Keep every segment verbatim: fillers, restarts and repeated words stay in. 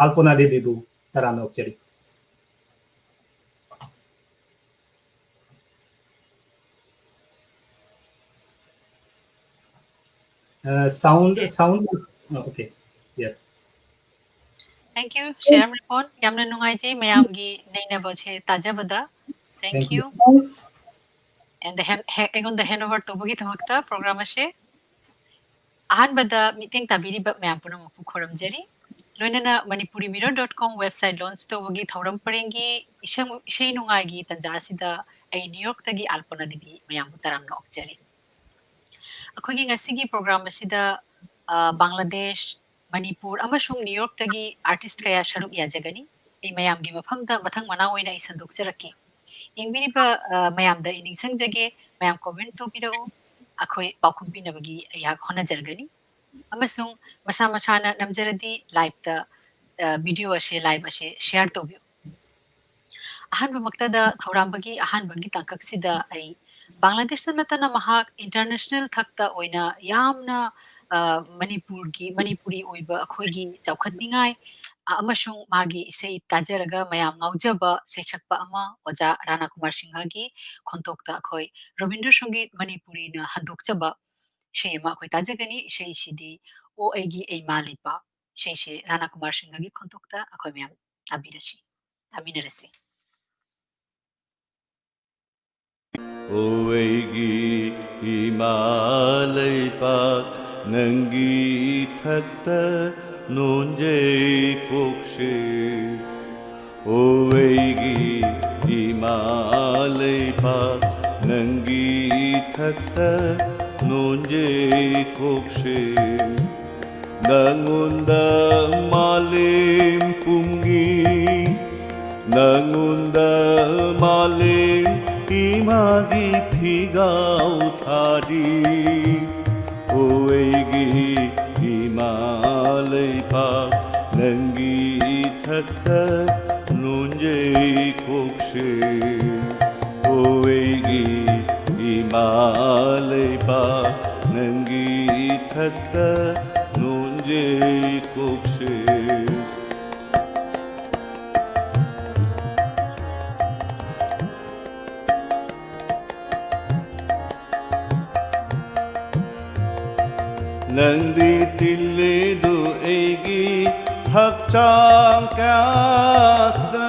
ꯑꯜꯄꯅꯥ ꯗꯦꯕꯤꯕꯨ ꯇꯔꯥꯝꯅ ꯑꯣꯛꯆꯔꯤ꯫ Uh, sound, sound. Oh, okay. Yes. Thank you, ꯁꯤꯔꯥꯝ ꯔꯤꯄꯣꯟ꯫ ꯌꯥꯝꯅ ꯅꯨꯡꯉꯥꯏꯖꯩ ꯃꯌꯥꯝꯒꯤ ꯅꯩꯅꯕꯁꯦ ꯇꯥꯖꯕꯗ꯫ Thank you. And the hand, ꯑꯩꯉꯣꯟꯗ hand over ꯇꯧꯕꯒꯤꯗꯃꯛꯇ program ꯑꯁꯦ ꯑꯍꯥꯟꯕꯗ ꯃꯤꯠꯌꯦꯡ ꯇꯥꯕꯤꯔꯤꯕ ꯃꯌꯥꯝ ꯄꯨꯝꯅꯃꯛꯄꯨ ꯈꯨꯔꯨꯝꯖꯔꯤ꯫ ꯂꯣꯏꯅꯅ ꯃꯅꯤꯄꯨꯔꯤ ꯃꯤꯔꯣ ꯗꯣꯠ ꯀꯣꯝ website launch ꯇꯧꯕꯒꯤ ꯊꯧꯔꯝ ꯄꯔꯦꯡꯒꯤ ꯏꯁꯩ ꯏꯁꯩ ꯅꯨꯡꯉꯥꯏꯒꯤ ꯇꯥꯟꯖꯥ ꯑꯁꯤꯗ ꯑꯩ ꯅ꯭ꯌꯨ ꯌꯣꯔꯛꯇꯒꯤ ꯑꯜꯄꯅꯥ ꯗꯦꯕꯤ ꯃꯌꯥꯝꯕꯨ ꯇꯔꯥꯝꯅ ꯑꯣꯛꯆꯔꯤ꯫ ꯑꯩꯈꯣꯏꯒꯤ ꯉꯁꯤꯒꯤ program ꯑꯁꯤꯗ, ꯑ, ꯕꯪꯒ꯭ꯂꯥꯗꯦꯁ, ꯃꯅꯤꯄꯨꯔ ꯑꯃꯁꯨꯡ ꯅ꯭ꯌꯨ ꯌꯣꯔꯛꯇꯒꯤ artist ꯀꯌꯥ ꯁꯔꯨꯛ ꯌꯥꯖꯒꯅꯤ꯫ ꯑꯩ ꯃꯌꯥꯝꯒꯤ ꯃꯐꯝꯗ ꯃꯊꯪ ꯃꯅꯥꯎ ꯑꯣꯏꯅ ꯑꯩ ꯁꯟꯗꯣꯛꯆꯔꯛꯀꯦ꯫ ꯌꯦꯡꯕꯤꯔꯤꯕ, ꯑ, ꯃꯌꯥꯝꯗ ꯑꯩ ꯅꯤꯡꯁꯤꯡꯖꯒꯦ, ꯃꯌꯥꯝ comment ꯇꯧꯕꯤꯔꯛꯎ꯫ ꯑꯩꯈꯣꯏ ꯄꯥꯎꯈꯨꯝ ꯄꯤꯅꯕꯒꯤ ꯑꯩꯍꯥꯛ ꯍꯣꯠꯅꯖꯔꯒꯅꯤ꯫ ꯑꯃꯁꯨꯡ ꯃꯁꯥ ꯃꯁꯥꯅ ꯅꯝꯖꯔꯗꯤ live ꯇ, ꯑ, video ꯑꯁꯦ, live ꯑꯁꯦ share ꯇꯧꯕꯤꯌꯨ꯫ ꯑꯍꯥꯟꯕꯃꯛꯇꯗ ꯊꯧꯔꯥꯝꯕꯒꯤ ꯑꯍꯥꯟꯕꯒꯤ ꯇꯥꯡꯀꯛꯁꯤꯗ ꯑꯩ ꯕꯪꯒ꯭ꯂꯥꯗꯦꯁꯇ ꯅꯠꯇꯅ ꯃꯍꯥꯛ international ꯊꯛꯇ ꯑꯣꯏꯅ ꯌꯥꯝꯅ, ꯑ, ꯃꯅꯤꯄꯨꯔꯒꯤ, ꯃꯅꯤꯄꯨꯔꯤ ꯑꯣꯏꯕ ꯑꯩꯈꯣꯏꯒꯤ ꯆꯥꯎꯈꯠꯅꯤꯡꯉꯥꯏ, ꯑ, ꯑꯃꯁꯨꯡ ꯃꯥꯒꯤ ꯏꯁꯩ ꯇꯥꯖꯔꯒ ꯃꯌꯥꯝ ꯉꯥꯎꯖꯕ ꯁꯩꯁꯛꯄ ꯑꯃ ꯑꯣꯖꯥ ꯔꯥꯅꯥ ꯀꯨꯃꯥꯔ ꯁꯤꯡꯍꯒꯤ ꯈꯣꯟꯊꯣꯛꯇ ꯑꯩꯈꯣꯏ ꯔꯕꯤꯟꯗ꯭ꯔ ꯁꯪꯒꯤꯠ ꯃꯅꯤꯄꯨꯔꯤꯅ ꯍꯟꯗꯣꯛꯆꯕ ꯏꯁꯩ ꯑꯃ ꯑꯩꯈꯣꯏ ꯇꯥꯖꯒꯅꯤ꯫ ꯏꯁꯩꯁꯤꯗꯤ "ꯑꯣ ꯑꯩꯒꯤ ꯏꯃꯥ ꯂꯩꯄꯥꯛ", ꯏꯁꯩꯁꯦ ꯔꯥꯅꯥ ꯀꯨꯃꯥꯔ ꯁꯤꯡꯍꯒꯤ ꯈꯣꯟꯊꯣꯛꯇ ꯑꯩꯈꯣꯏ ꯃꯌꯥꯝ ꯇꯥꯕꯤꯔꯁꯤ, ꯇꯥꯃꯤꯟꯅꯔꯁꯤ꯫ ꯑꯣ ꯑꯩꯒꯤ ꯏꯃꯥ ꯂꯩꯄꯥꯛ, ꯅꯪꯒꯤ ꯏꯊꯛꯇ ꯅꯣꯟꯖꯩ ꯀꯣꯛꯁꯦ꯫ ꯑꯣ ꯑꯩꯒꯤ ꯏꯃꯥ ꯂꯩꯄꯥꯛ, ꯅꯪꯒꯤ ꯏꯊꯛꯇ ꯅꯣꯟꯖꯩ ꯀꯣꯛꯁꯦ꯫ ꯅꯪꯉꯣꯟꯗ ꯃꯥꯂꯦꯝ ꯄꯨꯝꯒꯤ, ꯅꯪꯉꯣꯟꯗ ꯃꯥꯂꯦꯝ ꯏꯃꯥꯒꯤ ꯐꯤꯒꯥꯎ ꯊꯥꯔꯤ꯫ ꯑꯣ ꯑꯩꯒꯤ ꯏꯃꯥ ꯂꯩꯄꯥꯛ, ꯅꯪꯒꯤ ꯏꯊꯛꯇ ꯅꯣꯟꯖꯩ ꯀꯣꯛꯁꯦ꯫ ꯑꯣ ꯑꯩꯒꯤ ꯏꯃꯥ ꯂꯩꯄꯥꯛ, ꯅꯪꯒꯤ ꯏꯊꯛꯇ ꯅꯣꯟꯖꯩ ꯀꯣꯛꯁꯦ꯫ ꯅꯪꯗꯤ ꯇꯤꯜꯂꯤꯗꯨ ꯑꯩꯒꯤ ꯍꯛꯆꯥꯡ ꯀꯌꯥꯗ꯫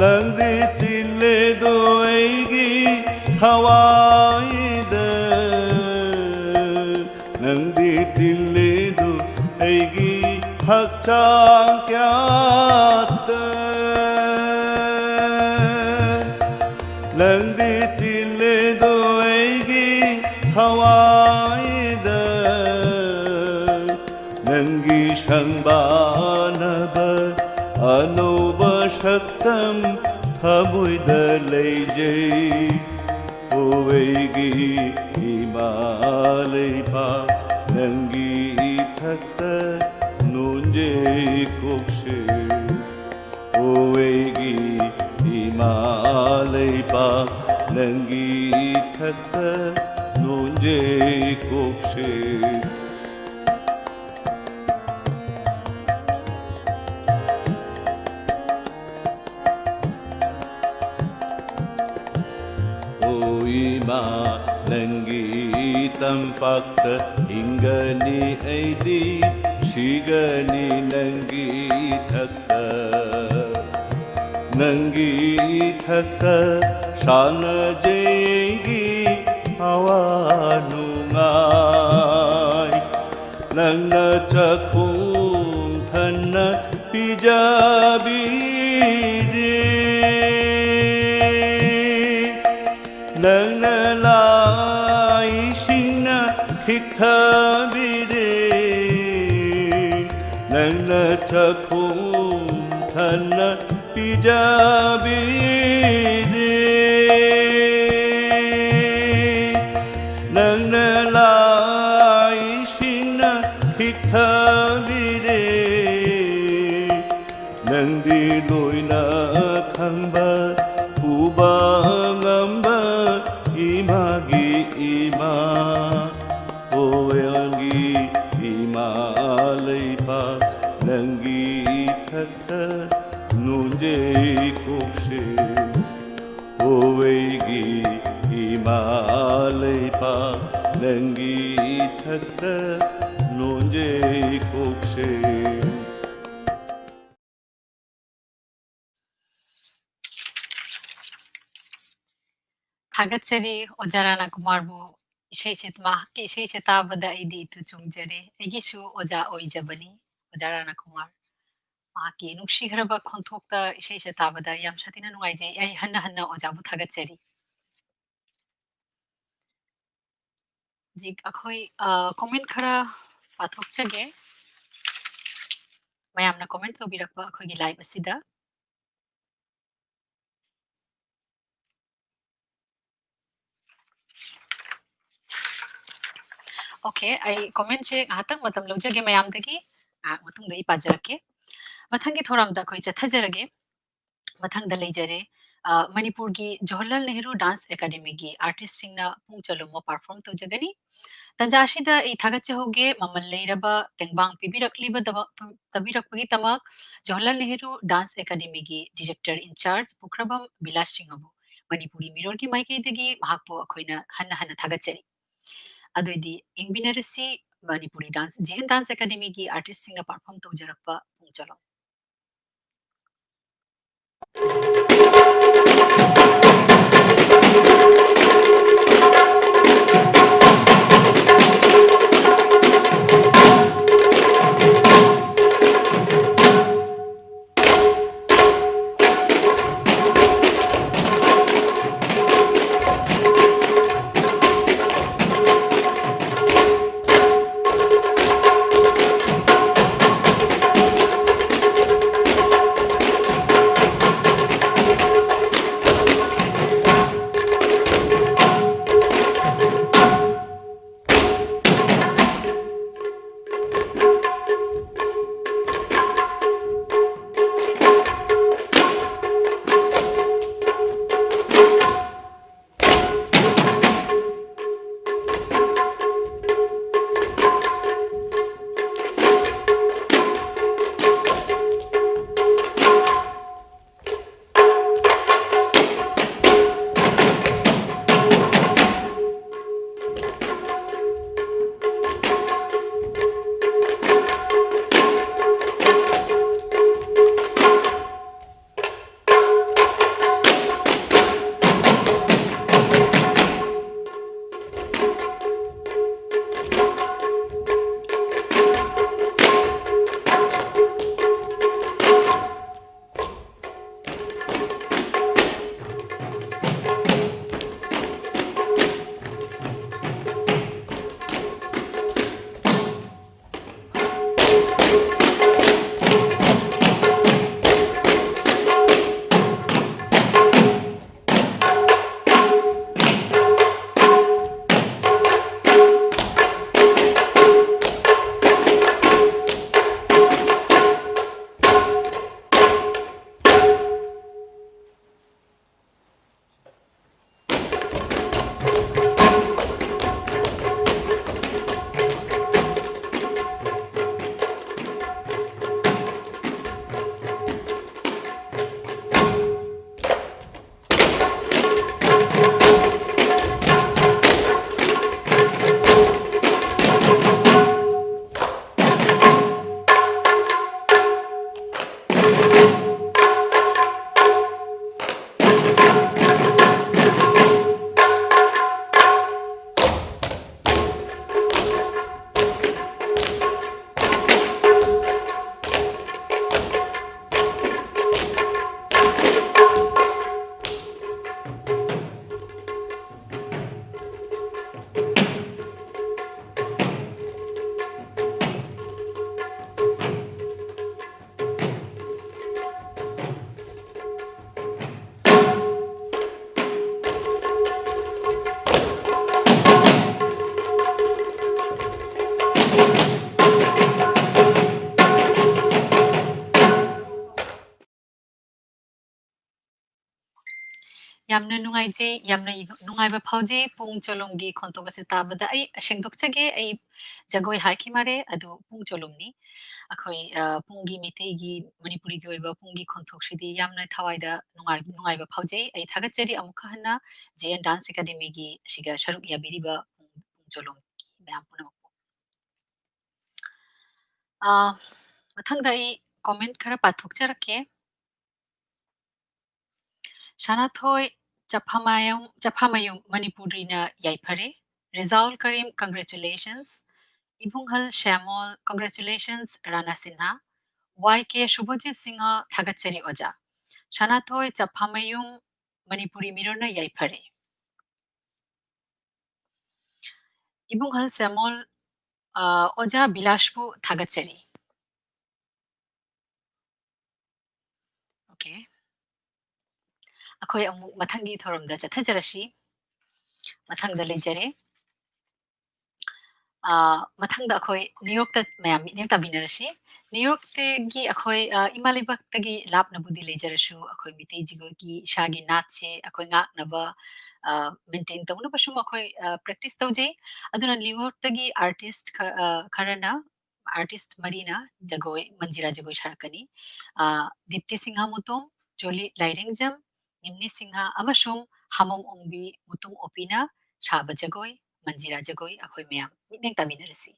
ꯅꯪꯗꯤ ꯇꯤꯜꯂꯤꯗꯨ ꯑꯩꯒꯤ ꯊꯋꯥꯏꯗ꯫ ꯅꯪꯗꯤ ꯇꯤꯜꯂꯤꯗꯨ ꯑꯩꯒꯤ ꯍꯛꯆꯥꯡ ꯀꯌꯥꯗ꯫ ꯅꯪꯗꯤ ꯇꯤꯜꯂꯤꯗꯨ ꯑꯩꯒꯤ ꯊꯋꯥꯏꯗ꯫ ꯅꯪꯒꯤ ꯁꯪꯕꯥꯅꯕ ꯑꯅꯧꯕ ꯁꯛꯇꯝ ꯊꯃꯣꯏꯗ ꯂꯩꯖꯩ꯫ ꯑꯣ ꯑꯩꯒꯤ ꯏꯃꯥ ꯂꯩꯄꯥꯛ, ꯅꯪꯒꯤ ꯏꯊꯛꯇ ꯅꯣꯟꯖꯩ ꯀꯣꯛꯁꯦ꯫ ꯑꯣ ꯑꯩꯒꯤ ꯏꯃꯥ ꯂꯩꯄꯥꯛ, ꯅꯪꯒꯤ ꯏꯊꯛꯇ ꯅꯣꯟꯖꯩ ꯀꯣꯛꯁꯦ꯫ ꯑꯣ ꯏꯃꯥ, ꯅꯪꯒꯤ ꯇꯝꯄꯥꯛꯇ ꯍꯤꯡꯒꯅꯤ ꯑꯩꯗꯤ, ꯁꯤꯒꯅꯤ ꯅꯪꯒꯤ ꯏꯊꯛꯇ꯫ ꯅꯪꯒꯤ ꯏꯊꯛꯇ ꯁꯥꯟꯅꯖꯩ ꯑꯩꯒꯤ ꯑꯋꯥ ꯅꯨꯡꯉꯥꯏ꯫ ꯅꯪꯅ ꯆꯥꯛꯈꯨꯝ ꯊꯟꯅ ꯄꯤꯖꯕꯤꯔꯦ꯫ ꯅꯪꯅ ꯂꯥꯏꯁꯤꯡꯅ ꯈꯤꯛꯊꯕꯤꯔꯦ꯫ ꯅꯪꯅ ꯆꯥꯛꯈꯨꯝ ꯊꯟꯅ ꯄꯤꯖꯕꯤꯔꯦ꯫ ꯅꯪꯅ ꯂꯥꯏꯁꯤꯡꯅ ꯈꯤꯛꯊꯕꯤꯔꯦ꯫ ꯅꯪꯗꯤ ꯂꯣꯏꯅ ꯈꯪꯕ, ꯎꯕ ꯉꯝꯕ ꯏꯃꯥꯒꯤ ꯏꯃꯥ꯫ ꯑꯣ ꯑꯩꯒꯤ ꯏꯃꯥ ꯂꯩꯄꯥꯛ, ꯅꯪꯒꯤ ꯏꯊꯛꯇ ꯅꯣꯟꯖꯩ ꯀꯣꯛꯁꯦ꯫ ꯑꯣ ꯑꯩꯒꯤ ꯏꯃꯥ ꯂꯩꯕꯥꯛ ꯅꯪꯒꯤ ꯏꯊꯛꯇ ꯅꯣꯟꯖꯩ ꯀꯣꯛꯁꯦ꯫ ꯊꯥꯒꯠꯆꯔꯤ ꯑꯣꯖꯥ ꯔꯥꯅꯥ ꯀꯨꯃꯥꯔꯕꯨ꯫ ꯏꯁꯩꯁꯦ, ꯃꯍꯥꯛꯀꯤ ꯏꯁꯩꯁꯦ ꯇꯥꯕꯗ ꯑꯩꯗꯤ ꯏꯇꯨ ꯆꯣꯡꯖꯔꯦ꯫ ꯑꯩꯒꯤꯁꯨ ꯑꯣꯖꯥ ꯑꯣꯏꯖꯕꯅꯤ ꯑꯣꯖꯥ ꯔꯥꯅꯥ ꯀꯨꯃꯥꯔ꯫ ꯃꯍꯥꯛꯀꯤ ꯅꯨꯡꯁꯤꯈ꯭ꯔꯕ ꯈꯣꯟꯊꯣꯛꯇ ꯏꯁꯩꯁꯦ ꯇꯥꯕꯗ ꯌꯥꯝ ꯁꯥꯊꯤꯅ ꯅꯨꯡꯉꯥꯏꯖꯩ꯫ ꯑꯩ ꯍꯟꯅ ꯍꯟꯅ ꯑꯣꯖꯥꯕꯨ ꯊꯥꯒꯠꯆꯔꯤ꯫ ꯍꯧꯖꯤꯛ ꯑꯩꯈꯣꯏ, ꯑ, comment ꯈꯔ ꯄꯥꯊꯣꯛꯆꯒꯦ꯫ ꯃꯌꯥꯝꯅ comment ꯇꯧꯕꯤꯔꯛꯄ ꯑꯩꯈꯣꯏꯒꯤ live ꯑꯁꯤꯗ꯫ Okay, ꯑꯩ commentꯁꯦ ꯉꯥꯏꯍꯥꯛꯇꯪ ꯃꯇꯝ ꯂꯧꯖꯒꯦ ꯃꯌꯥꯝꯗꯒꯤ, ꯉꯥꯏꯍꯥꯛ ꯃꯇꯨꯡꯗ ꯑꯩ ꯄꯥꯖꯔꯛꯀꯦ꯫ ꯃꯊꯪꯒꯤ ꯊꯧꯔꯝꯗ ꯑꯩꯈꯣꯏ ꯆꯠꯊꯖꯔꯒꯦ꯫ ꯃꯊꯪꯗ ꯂꯩꯖꯔꯦ, ꯑ, ꯃꯅꯤꯄꯨꯔꯒꯤ ꯖꯋꯥꯍꯔꯂꯥꯜ ꯅꯦꯍꯔꯨ dance academyꯒꯤ artistꯁꯤꯡꯅ ꯄꯨꯡ ꯆꯣꯂꯣꯝ ꯑꯃ perform ꯇꯧꯖꯒꯅꯤ꯫ ꯇꯟꯖꯥ ꯑꯁꯤꯗ ꯑꯩ ꯊꯥꯒꯠꯆꯍꯧꯒꯦ, ꯃꯃꯜ ꯂꯩꯔꯕ ꯇꯦꯡꯕꯥꯡ ꯄꯤꯕꯤꯔꯛꯂꯤꯕꯗꯃꯛ, ꯇꯥꯕꯤꯔꯛꯄꯒꯤꯗꯃꯛ ꯖꯋꯥꯍꯔꯂꯥꯜ ꯅꯦꯍꯔꯨ dance academyꯒꯤ director in charge ꯄꯨꯈ꯭ꯔꯕꯝ ꯕꯤꯂꯥꯁ ꯁꯤꯡꯍꯕꯨ ꯃꯅꯤꯄꯨꯔꯤ ꯃꯤꯔꯣꯜꯒꯤ ꯃꯥꯏꯀꯩꯗꯒꯤ ꯃꯍꯥꯛꯄꯨ ꯑꯩꯈꯣꯏꯅ ꯍꯟꯅ ꯍꯟꯅ ꯊꯥꯒꯠꯆꯔꯤ꯫ ꯑꯗꯨꯑꯣꯏꯗꯤ ꯌꯦꯡꯕꯤꯅꯔꯁꯤ Manipuri dance, J N dance academyꯒꯤ artistꯁꯤꯡꯅ perform ꯇꯧꯖꯔꯛꯄ ꯄꯨꯡ ꯆꯣꯂꯣꯝ꯫ ꯌꯥꯝꯅ ꯅꯨꯡꯉꯥꯏꯖꯩ, ꯌꯥꯝꯅ ꯅꯨꯡꯉꯥꯏꯕ ꯐꯥꯎꯖꯩ꯫ ꯄꯨꯡ ꯆꯣꯂꯣꯝꯒꯤ ꯈꯣꯟꯊꯣꯛ ꯑꯁꯤ ꯇꯥꯕꯗ ꯑꯩ ꯁꯦꯡꯗꯣꯛꯆꯒꯦ, ꯑꯩ ꯖꯒꯣꯏ ꯍꯥꯏꯈꯤ ꯃꯥꯔꯦ, ꯑꯗꯨ ꯄꯨꯡ ꯆꯣꯂꯣꯝꯅꯤ꯫ ꯑꯩꯈꯣꯏ, ꯑ, ꯄꯨꯡꯒꯤ ꯃꯩꯇꯩꯒꯤ, ꯃꯅꯤꯄꯨꯔꯤꯒꯤ ꯑꯣꯏꯕ ꯄꯨꯡꯒꯤ ꯈꯣꯟꯊꯣꯛꯁꯤꯗꯤ ꯌꯥꯝꯅ ꯊꯋꯥꯏꯗ ꯅꯨꯡꯉꯥꯏ-, ꯅꯨꯡꯉꯥꯏꯕ ꯐꯥꯎꯖꯩ꯫ ꯑꯩ ꯊꯥꯒꯠꯆꯔꯤ ꯑꯃꯨꯛꯀ ꯍꯟꯅ ꯖꯦ ꯑꯦꯟ ꯗꯥꯟꯁ ꯑꯦꯀꯥꯗꯃꯤꯒꯤ ꯑꯁꯤꯒ ꯁꯔꯨꯛ ꯌꯥꯕꯤꯔꯤꯕ ꯄꯨꯡ, ꯄꯨꯡ ꯆꯣꯂꯣꯝꯒꯤ ꯃꯌꯥꯝ ꯄꯨꯝꯅꯃꯛꯄꯨ꯫ ꯑ, ꯃꯊꯪꯗ ꯑꯩ ꯀꯣꯃꯦꯟ ꯈꯔ ꯄꯥꯊꯣꯛꯆꯔꯛꯀꯦ꯫ ꯁꯅꯥꯊꯣꯏ ꯆꯐꯥꯃꯌꯨꯝ, ꯆꯐꯥꯃꯌꯨꯝ ꯃꯅꯤꯄꯨꯔꯤꯅ ꯌꯥꯏꯐꯔꯦ꯫ ꯔꯤꯖꯥꯎꯜ ꯀꯔꯤꯝ, congratulations꯫ ꯏꯕꯨꯡꯍꯜ ꯁ꯭ꯌꯥꯃꯣꯜ, congratulations ꯔꯥꯅꯥ ꯁꯤꯟꯍꯥ꯫ ꯋꯥꯏ ꯀꯦ ꯁꯨꯚꯖꯤꯠ ꯁꯤꯡꯍ, ꯊꯥꯒꯠꯆꯔꯤ ꯑꯣꯖꯥ꯫ ꯁꯅꯥꯊꯣꯏ ꯆꯐꯥꯃꯌꯨꯝ ꯃꯅꯤꯄꯨꯔꯤ ꯃꯤꯔꯣꯜꯅ ꯌꯥꯏꯐꯔꯦ꯫ ꯏꯕꯨꯡꯍꯜ ꯁ꯭ꯌꯥꯃꯣꯜ, ꯑ, ꯑꯣꯖꯥ ꯕꯤꯂꯥꯁꯄꯨ ꯊꯥꯒꯠꯆꯔꯤ꯫ ꯑꯣꯀꯦ꯫ ꯑꯩꯈꯣꯏ ꯑꯃꯨꯛ ꯃꯊꯪꯒꯤ ꯊꯧꯔꯝꯗ ꯆꯠꯊꯖꯔꯁꯤ꯫ ꯃꯊꯪꯗ ꯂꯩꯖꯔꯦ꯫ ꯑ, ꯃꯊꯪꯗ ꯑꯩꯈꯣꯏ ꯅ꯭ꯌꯨ ꯌꯣꯔꯛꯇ ꯃꯌꯥꯝ ꯃꯤꯠꯌꯦꯡ ꯇꯥꯕꯤꯅꯔꯁꯤ꯫ ꯅ꯭ꯌꯨ ꯌꯣꯔꯛꯇꯒꯤ ꯑꯩꯈꯣꯏ, ꯑ, ꯏꯃꯥ ꯂꯩꯕꯥꯛꯇꯒꯤ ꯂꯥꯞꯅꯕꯨꯗꯤ ꯂꯩꯖꯔꯁꯨ, ꯑꯩꯈꯣꯏ ꯃꯤꯇꯩ ꯖꯒꯣꯏꯒꯤ ꯏꯁꯥꯒꯤ ꯅꯥꯠꯁꯦ ꯑꯩꯈꯣꯏ ꯉꯥꯛꯅꯕ, ꯑ, ꯃꯦꯟꯇꯦꯟ ꯇꯧꯅꯕ ꯁꯨꯝ ꯑꯩꯈꯣꯏ, ꯑ, ꯄ꯭ꯔꯦꯛꯇꯤꯁ ꯇꯧꯖꯩ꯫ ꯑꯗꯨꯅ ꯅ꯭ꯌꯨ ꯌꯣꯔꯛꯇꯒꯤ ꯑꯥꯔꯇꯤꯁ ꯈ-, ꯑ, ꯈꯔꯅ, ꯑꯥꯔꯇꯤꯁ ꯃꯔꯤꯅ ꯖꯒꯣꯏ, ꯃꯟꯖꯤꯔꯥ ꯖꯒꯣꯏ ꯁꯥꯔꯛꯀꯅꯤ꯫ ꯑ, ꯗꯤꯞꯇꯤ ꯁꯤꯡꯍ ꯃꯨꯇꯨꯝ, ꯖꯣꯂꯤ ꯂꯥꯏꯔꯦꯡꯖꯝ, ꯅꯤꯝꯅꯤ ꯁꯤꯡꯍ ꯑꯃꯁꯨꯡ ꯍꯥꯃꯣꯝ ꯑꯣꯡꯕꯤ ꯃꯨꯇꯨꯝ ꯑꯣꯄꯤꯅ ꯁꯥꯕ ꯖꯒꯣꯏ, ꯃꯟꯖꯤꯔꯥ ꯖꯒꯣꯏ ꯑꯩꯈꯣꯏ ꯃꯌꯥꯝ ꯃꯤꯠꯌꯦꯡ ꯇꯥꯃꯤꯟꯅꯔꯁꯤ꯫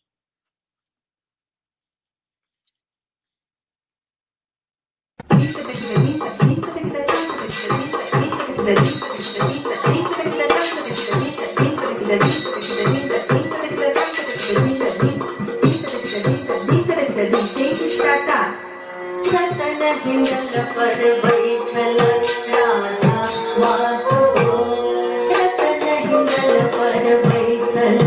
रतन हिंगल पर बैठल राधा मात को, रतन हिंगल पर बैठल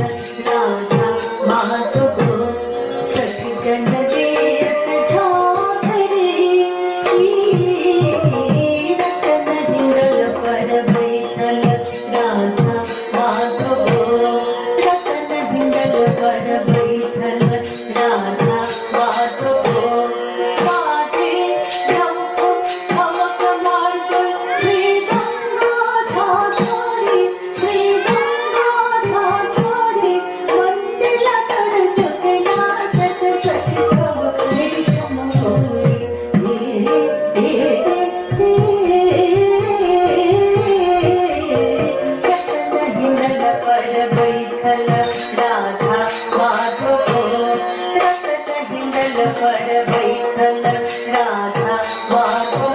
राधा मात को, सखगन देत झांकरी की। रतन हिंगल पर बैठल राधा मात को, रतन हिंगल पर बैठल राधा मात को, बाजे डंक ढमक मांडवी। पडवैठल राधा माधव।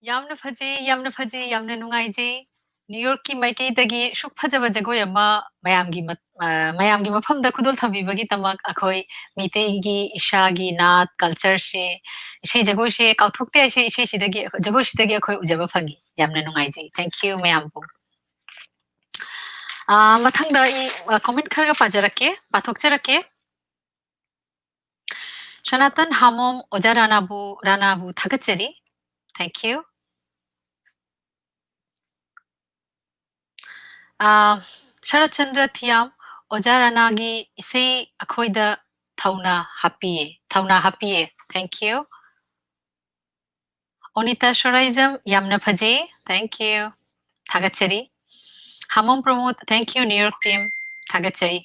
ꯌꯥꯝꯅ ꯐꯖꯩ, ꯌꯥꯝꯅ ꯐꯖꯩ, ꯌꯥꯝꯅ ꯅꯨꯡꯉꯥꯏꯖꯩ꯫ ꯅ꯭ꯌꯨ ꯌꯣꯔꯛꯀꯤ ꯃꯥꯏꯀꯩꯗꯒꯤ ꯑꯁꯨꯛ ꯐꯖꯕ ꯖꯒꯣꯏ ꯑꯃ ꯃꯌꯥꯝꯒꯤ ꯃ-, ꯑ, ꯃꯌꯥꯝꯒꯤ ꯃꯐꯝꯗ ꯈꯨꯗꯣꯜ ꯊꯝꯕꯤꯕꯒꯤꯗꯃꯛ ꯑꯩꯈꯣꯏ ꯃꯤꯇꯩꯒꯤ ꯏꯁꯥꯒꯤ ꯅꯥꯠ, ꯀꯜꯆꯔꯁꯦ, ꯏꯁꯩ ꯖꯒꯣꯏꯁꯦ ꯀꯥꯎꯊꯣꯛꯇꯦ ꯍꯥꯏꯁꯦ ꯏꯁꯩꯁꯤꯗꯒꯤ, ꯖꯒꯣꯏꯁꯤꯗꯒꯤ ꯑꯩꯈꯣꯏ ꯎꯖꯕ ꯐꯪꯉꯤ꯫ ꯌꯥꯝꯅ ꯅꯨꯡꯉꯥꯏꯖꯩ꯫ Thank you ꯃꯌꯥꯝꯕꯨ꯫ ꯑ, ꯃꯊꯪꯗ ꯑꯩ, ꯑ, ꯀꯣꯃꯦꯟꯠ ꯈꯔꯒ ꯄꯥꯖꯔꯛꯀꯦ, ꯄꯥꯊꯣꯛꯆꯔꯛꯀꯦ꯫ ꯁꯅꯥꯇꯟ ꯍꯥꯃꯣꯝ ꯑꯣꯖꯥ ꯔꯥꯅꯥꯕꯨ, ꯔꯥꯅꯥꯕꯨ ꯊꯥꯒꯠꯆꯔꯤ꯫ Thank you꯫ ꯑ, ꯁꯔꯠꯆꯟꯗ꯭ꯔ ꯊꯤꯌꯥꯝ, ꯑꯣꯖꯥ ꯔꯥꯅꯥꯒꯤ ꯏꯁꯩ ꯑꯩꯈꯣꯏꯗ ꯊꯧꯅꯥ ꯍꯥꯞꯄꯤꯌꯦ, ꯊꯧꯅꯥ ꯍꯥꯞꯄꯤꯌꯦ꯫ Thank you꯫ ꯑꯣꯅꯤꯇꯥ ꯁꯣꯔꯥꯏꯖꯝ, ꯌꯥꯝꯅ ꯐꯖꯩ꯫ Thank you꯫ ꯊꯥꯒꯠꯆꯔꯤ꯫ ꯍꯥꯃꯣꯝ ꯄ꯭ꯔꯃꯣꯗ, thank you, new York team. ꯊꯥꯒꯠꯆꯔꯤ꯫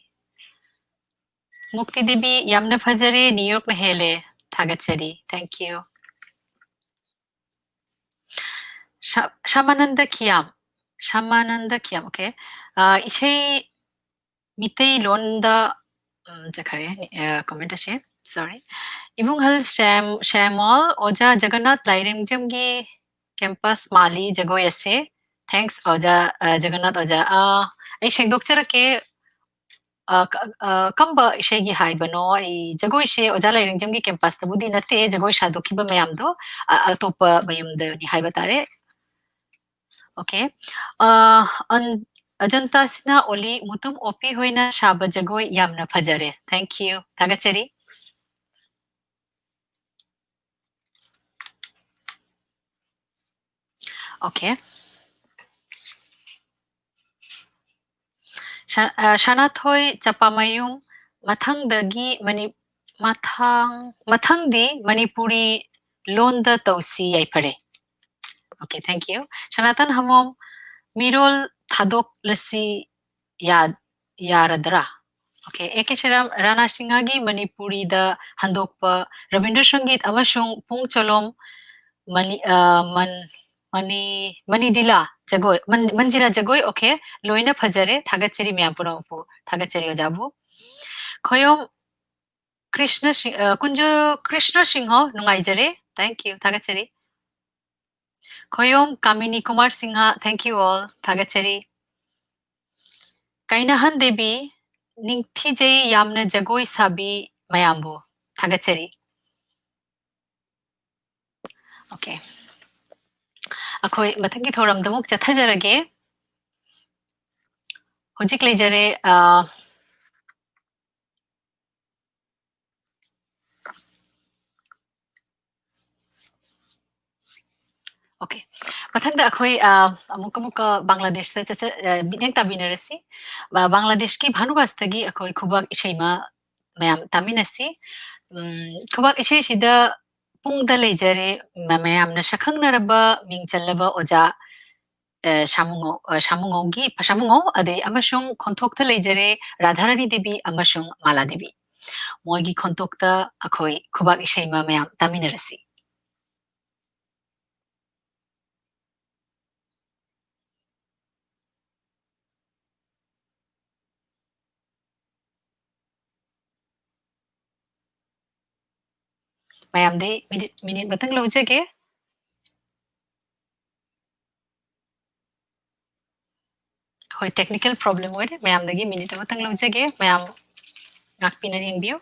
ꯃꯨꯛꯇꯤ ꯗꯦꯕꯤ, ꯌꯥꯝꯅ ꯐꯖꯔꯦ, ꯅ꯭ꯌꯨ ꯌꯣꯔꯛꯅ ꯍꯦꯜꯂꯦ꯫ ꯊꯥꯒꯠꯆꯔꯤ꯫ Thank you꯫ ꯁ-, ꯁꯃꯥꯅꯟꯗ ꯈꯤꯌꯥꯝ, ꯁꯃꯥꯅꯟꯗ ꯈꯤꯌꯥꯝ, okay꯫ ꯑ, ꯏꯁꯩ ꯃꯤꯇꯩꯂꯣꯟꯗ, ꯎꯝ, ꯆꯠꯈ꯭ꯔꯦ, ꯑ, ꯀꯣꯃꯦꯟꯠ ꯑꯁꯦ, sorry꯫ ꯏꯕꯨꯡꯍꯜ ꯁ꯭ꯌꯥꯝ-, ꯁ꯭ꯌꯥꯃꯣꯜ, ꯑꯣꯖꯥ ꯖꯒꯟꯅꯥꯊ ꯂꯥꯏꯔꯦꯝꯖꯝꯒꯤ ꯀꯦꯝꯄꯁ ꯃꯥꯜꯂꯤ ꯖꯒꯣꯏ ꯑꯁꯦ꯫ Thanks ꯑꯣꯖꯥ, ꯑ, ꯖꯒꯟꯅꯥꯊ ꯑꯣꯖꯥ꯫ ꯑ, ꯑꯩ ꯁꯦꯡꯗꯣꯛꯆꯔꯛꯀꯦ, ꯑ, ꯀ-, ꯑ, ꯀꯝꯕ ꯏꯁꯩꯒꯤ ꯍꯥꯏꯕꯅꯣ? ꯑꯩ ꯖꯒꯣꯏꯁꯦ ꯑꯣꯖꯥ ꯂꯥꯏꯔꯦꯝꯖꯝꯒꯤ ꯀꯦꯝꯄꯁꯇꯕꯨꯗꯤ ꯅꯠꯇꯦ, ꯖꯒꯣꯏ ꯁꯥꯗꯣꯛꯈꯤꯕ ꯃꯌꯥꯝꯗꯣ, ꯑ, ꯑꯇꯣꯞꯄ ꯃꯌꯨꯝꯗꯅꯤ ꯍꯥꯏꯕ ꯇꯥꯔꯦ꯫ Okay꯫ ꯑ, ꯑꯟ-, ꯑꯖꯟꯇꯥ ꯁꯤꯅꯥ ꯑꯣꯂꯤ, ꯃꯨꯇꯨꯝ ꯑꯣꯄꯤ ꯍꯣꯏꯅ ꯁꯥꯕ ꯖꯒꯣꯏ ꯌꯥꯝꯅ ꯐꯖꯔꯦ꯫ Thank you꯫ ꯊꯥꯒꯠꯆꯔꯤ꯫ Okay. ꯁ-, ꯑ, ꯁꯅꯥꯊꯣꯏ ꯆꯄꯥꯃꯌꯨꯝ, ꯃꯊꯪꯗꯒꯤ ꯃꯅꯤ-, ꯃꯊꯪ, ꯃꯊꯪꯗꯤ ꯃꯅꯤꯄꯨꯔꯤ ꯂꯣꯟꯗ ꯇꯧꯁꯤ ꯌꯥꯏꯐꯔꯦ꯫ Okay, thank you. ꯁꯅꯥꯇꯟ ꯍꯃꯣꯝ, ꯃꯤꯔꯣꯜ ꯊꯥꯗꯣꯛꯂꯁꯤ ꯌꯥ-, ꯌꯥꯔꯗ꯭ꯔꯥ? Okay, ꯑꯦ ꯀꯦ ꯁꯤꯔꯥꯝ, ꯔꯥꯅꯥ ꯁꯤꯡꯍꯒꯤ ꯃꯅꯤꯄꯨꯔꯤꯗ ꯍꯟꯗꯣꯛꯄ ꯔꯕꯤꯟꯗ꯭ꯔ ꯁꯪꯒꯤꯠ ꯑꯃꯁꯨꯡ ꯄꯨꯡ ꯆꯣꯂꯣꯝ ꯃꯅꯤ-, ꯑ, ꯃꯟ-, ꯃꯅꯤ-, ꯃꯅꯤꯗꯤꯂꯥ ꯖꯒꯣꯏ, ꯃꯟ-, ꯃꯟꯖꯤꯔꯥ ꯖꯒꯣꯏ, okay, ꯂꯣꯏꯅ ꯐꯖꯔꯦ꯫ ꯊꯥꯒꯠꯆꯔꯤ ꯃꯌꯥꯝ ꯄꯨꯝꯅꯃꯛꯄꯨ꯫ ꯊꯥꯒꯠꯆꯔꯤ ꯑꯣꯖꯥꯕꯨ꯫ ꯈꯣꯌꯣꯝ ꯀ꯭ꯔꯤꯁꯅ ꯁꯤꯡ-, ꯑ, ꯀꯨꯟꯖꯨ ꯀ꯭ꯔꯤꯁꯅ ꯁꯤꯡꯍ, ꯅꯨꯡꯉꯥꯏꯖꯔꯦ꯫ Thank you, ꯊꯥꯒꯠꯆꯔꯤ꯫ ꯈꯣꯌꯣꯝ ꯀꯥꯃꯤꯅꯤ Kumar Singh, thank you all, ꯊꯥꯒꯠꯆꯔꯤ꯫ ꯀꯥꯏꯅꯍꯟ ꯗꯦꯕꯤ, ꯅꯤꯡꯊꯤꯖꯩ ꯌꯥꯝꯅ ꯖꯒꯣꯏ ꯁꯥꯕꯤ ꯃꯌꯥꯝꯕꯨ, ꯊꯥꯒꯠꯆꯔꯤ꯫ Okay. ꯑꯩꯈꯣꯏ ꯃꯊꯪꯒꯤ ꯊꯧꯔꯝꯗ ꯑꯃꯨꯛ ꯆꯠꯊꯖꯔꯒꯦ꯫ ꯍꯧꯖꯤꯛ ꯂꯩꯖꯔꯦ, ꯑ, Okay. ꯃꯊꯪꯗ ꯑꯩꯈꯣꯏ, ꯑ, ꯑꯃꯨꯛ ꯑꯃꯨꯛꯀ ꯕꯪꯒ꯭ꯂꯥꯗꯦꯁꯇ ꯆꯠꯆ-, ꯑ, ꯃꯤꯠꯌꯦꯡ ꯇꯥꯕꯤꯅꯔꯁꯤ꯫ ꯕ-, ꯕꯪꯒ꯭ꯂꯥꯗꯦꯁꯀꯤ ꯚꯥꯅꯨꯒꯥꯁꯇꯒꯤ ꯑꯩꯈꯣꯏ ꯈꯨꯕꯥꯛ ꯏꯁꯩꯃ ꯃꯌꯥꯝ ꯇꯥꯃꯤꯟꯅꯁꯤ꯫ ꯎꯝ, ꯈꯨꯕꯥꯛ ꯏꯁꯩꯁꯤꯗ ꯄꯨꯡꯗ ꯂꯩꯖꯔꯦ, ꯃ-, ꯃꯌꯥꯝꯅ ꯁꯛꯈꯪꯅꯔꯕ ꯃꯤꯡ ꯆꯜꯂꯕ ꯑꯣꯖꯥ, ꯑ, ꯁꯥꯃꯨꯉꯧ-, ꯑ, ꯁꯥꯃꯨꯉꯧꯒꯤ, ꯁꯥꯃꯨꯉꯧ, ꯑꯗꯩ ꯑꯃꯁꯨꯡ ꯈꯣꯟꯊꯣꯛꯇ ꯂꯩꯖꯔꯦ ꯔꯥꯙꯥꯔꯥꯅꯤ ꯗꯦꯕꯤ ꯑꯃꯁꯨꯡ ꯃꯥꯂꯥ ꯗꯦꯕꯤ꯫ ꯃꯣꯏꯒꯤ ꯈꯣꯟꯊꯣꯛꯇ ꯑꯩꯈꯣꯏ ꯈꯨꯕꯥꯛ ꯏꯁꯩꯃ ꯃꯌꯥꯝ ꯇꯥꯃꯤꯟꯅꯔꯁꯤ꯫ ꯃꯌꯥꯝꯗꯤ ꯃꯤꯅꯤꯠ, ꯃꯤꯅꯤꯠ ꯃꯇꯪ ꯂꯧꯖꯒꯦ꯫ ꯑꯩꯈꯣꯏ technical problem ꯑꯣꯏꯔꯦ꯫ ꯃꯌꯥꯝꯗꯒꯤ ꯃꯤꯅꯤꯠ ꯑꯃꯇꯪ ꯂꯧꯖꯒꯦ꯫ ꯃꯌꯥꯝ ꯉꯥꯛꯄꯤꯅ ꯌꯦꯡꯕꯤꯌꯨ꯫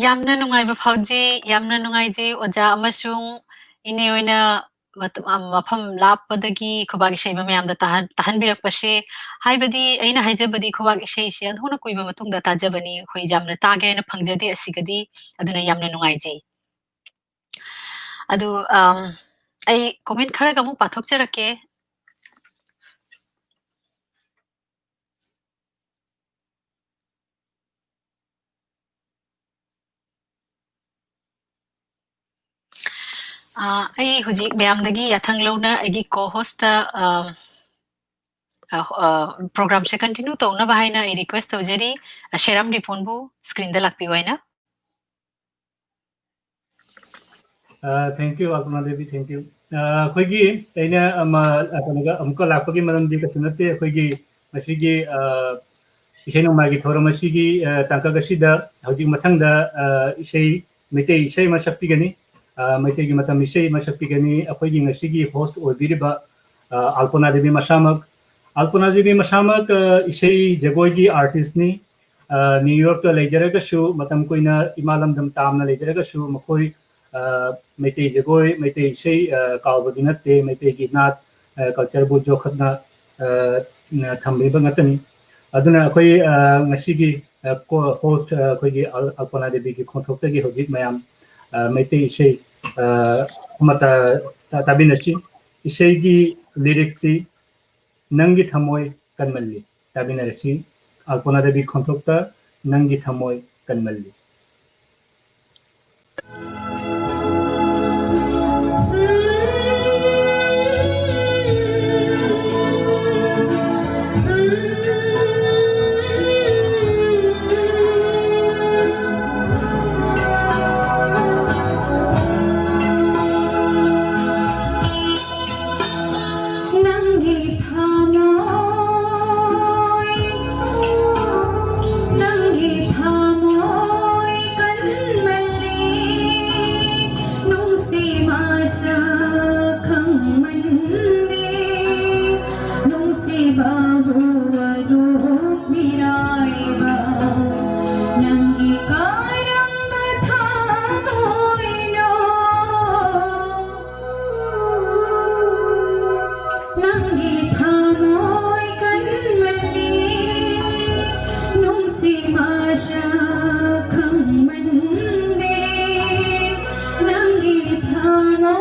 ꯌꯥꯝꯅ ꯅꯨꯡꯉꯥꯏꯕ ꯐꯥꯎꯖꯩ, ꯌꯥꯝꯅ ꯅꯨꯡꯉꯥꯏꯖꯩ ꯑꯣꯖꯥ ꯑꯃꯁꯨꯡ ꯏꯅꯦ ꯍꯣꯏꯅ ꯃꯇꯝ, ꯑ, ꯃꯐꯝ ꯂꯥꯞꯄꯗꯒꯤ ꯈꯨꯕꯥꯛ ꯏꯁꯩ ꯑꯃ ꯃꯌꯥꯝꯗ ꯇꯥꯍꯟ-, ꯇꯥꯍꯟꯕꯤꯔꯛꯄꯁꯦ꯫ ꯍꯥꯏꯕꯗꯤ ꯑꯩꯅ ꯍꯥꯏꯖꯕꯗꯤ ꯈꯨꯕꯥꯛ ꯏꯁꯩꯁꯦ ꯑꯣꯟꯊꯣꯛꯅ ꯀꯨꯏꯕ ꯃꯇꯨꯡꯗ ꯇꯥꯖꯕꯅꯤ꯫ ꯑꯩꯈꯣꯏ ꯌꯥꯝꯅ ꯇꯥꯒꯦ ꯍꯥꯏꯅ ꯐꯪꯖꯗꯦ ꯑꯁꯤꯒꯗꯤ, ꯑꯗꯨꯅ ꯌꯥꯝꯅ ꯅꯨꯡꯉꯥꯏꯖꯩ꯫ ꯑꯗꯨ, ꯑꯝ, ꯑꯩ comment ꯈꯔꯒ ꯑꯃꯨꯛ ꯄꯥꯊꯣꯛꯆꯔꯛꯀꯦ꯫ ꯑ, ꯑꯩ ꯍꯧꯖꯤꯛ ꯃꯌꯥꯝꯗꯒꯤ ꯌꯥꯊꯪ ꯂꯧꯅ ꯑꯩꯒꯤ co-hostꯇ, ꯑ, ꯑ, ꯑ, programꯁꯦ continue ꯇꯧꯅꯕ ꯍꯥꯏꯅ ꯑꯩ request ꯇꯧꯖꯔꯤ꯫ ꯑ, ꯁꯦꯔꯥꯝ ꯔꯤꯐꯣꯟꯕꯨ screenꯗ ꯂꯥꯛꯄꯤꯌꯨ ꯍꯥꯏꯅ꯫ ꯑ, thank you, ꯑꯜꯄꯅꯥ Devi, thank you꯫ ꯑ, ꯑꯩꯈꯣꯏꯒꯤ, ꯑꯩꯅ ꯑꯃ, ꯑ, ꯀꯩꯅꯣꯒ ꯑꯃꯨꯛꯀ ꯂꯥꯛꯄꯒꯤ ꯃꯔꯝꯗꯤ ꯀꯩꯁꯨ ꯅꯠꯇꯦ꯫ ꯑꯩꯈꯣꯏꯒꯤ ꯉꯁꯤꯒꯤ, ꯑ, ꯏꯁꯩ ꯅꯣꯡꯃꯥꯏꯒꯤ ꯊꯧꯔꯝ ꯑꯁꯤꯒꯤ, ꯑ, ꯇꯥꯡꯀꯛ ꯑꯁꯤꯗ ꯍꯧꯖꯤꯛ ꯃꯊꯪꯗ, ꯑ, ꯏꯁꯩ, ꯃꯩꯇꯩ ꯏꯁꯩ ꯑꯃ ꯁꯛꯄꯤꯒꯅꯤ꯫ ꯑ, ꯃꯩꯇꯩꯒꯤ ꯃꯇꯝ ꯏꯁꯩ ꯑꯃ ꯁꯛꯄꯤꯒꯅꯤ꯫ ꯑꯩꯈꯣꯏꯒꯤ ꯉꯁꯤꯒꯤ host ꯑꯣꯏꯕꯤꯔꯤꯕ, ꯑ, ꯑꯜꯄꯅꯥ ꯗꯦꯕꯤ ꯃꯁꯥꯃꯛ꯫ ꯑꯜꯄꯅꯥ ꯗꯦꯕꯤ ꯃꯁꯥꯃꯛ, ꯑ, ꯏꯁꯩ ꯖꯒꯣꯏꯒꯤ artistꯅꯤ꯫ ꯑ, New Yorkꯇ ꯂꯩꯖꯔꯒꯁꯨ ꯃꯇꯝ ꯀꯨꯏꯅ ꯏꯃꯥ ꯂꯝꯗꯝ ꯇꯥꯝꯅ ꯂꯩꯖꯔꯒꯁꯨ ꯃꯈꯣꯏ, ꯑ, ꯃꯩꯇꯩ ꯖꯒꯣꯏ, ꯃꯩꯇꯩ ꯏꯁꯩ, ꯑ, ꯀꯥꯎꯕꯗꯤ ꯅꯠꯇꯦ, ꯃꯩꯇꯩꯒꯤ ꯅꯥꯠ, ꯑ, cultureꯕꯨ ꯌꯣꯛꯈꯠꯅ, ꯑ, ꯊꯝꯕꯤꯕ ꯉꯥꯛꯇꯅꯤ꯫ ꯑꯗꯨꯅ ꯑꯩꯈꯣꯏ, ꯑ, ꯉꯁꯤꯒꯤ, ꯑ, co-, host, ꯑ, ꯑꯩꯈꯣꯏꯒꯤ ꯑꯜ-, ꯑꯜꯄꯅꯥ ꯗꯦꯕꯤꯒꯤ ꯈꯣꯟꯊꯣꯛꯇꯒꯤ ꯍꯧꯖꯤꯛ ꯃꯌꯥꯝ, ꯑ, ꯃꯩꯇꯩ ꯏꯁꯩ, ꯑ, ꯑꯃ ꯇꯥ-, ꯇꯥ-, ꯇꯥꯕꯤꯅꯁꯤ꯫ ꯏꯁꯩꯒꯤ ꯂꯤꯔꯤꯛꯁꯇꯤ "ꯅꯪꯒꯤ ꯊꯃꯣꯏ ꯀꯟꯃꯜꯂꯤ"꯫ ꯇꯥꯕꯤꯅꯔꯁꯤ꯫ ꯑꯜꯄꯅꯥ ꯗꯦꯕꯤ ꯈꯣꯟꯊꯣꯛꯇ "ꯅꯪꯒꯤ ꯊꯃꯣꯏ ꯀꯟꯃꯜꯂꯤ"꯫ ꯅꯪꯒꯤ ꯊꯃꯣꯏ, ꯅꯪꯒꯤ ꯊꯃꯣꯏ ꯀꯟꯃꯜꯂꯤ, ꯅꯨꯡꯁꯤ ꯃꯁꯛ ꯈꯪꯃꯟꯗꯦ, ꯅꯨꯡꯁꯤꯕꯕꯨ ꯑꯗꯨꯛ ꯃꯤꯔꯥꯏꯕ, ꯅꯪꯒꯤ ꯀꯔꯝꯕ ꯊꯃꯣꯏꯅꯣ? ꯅꯪꯒꯤ ꯊꯃꯣꯏ ꯀꯟꯃꯜꯂꯤ, ꯅꯨꯡꯁꯤ ꯃꯁꯛ ꯈꯪꯃꯟꯗꯦ, ꯅꯪꯒꯤ ꯊꯃꯣꯏ꯫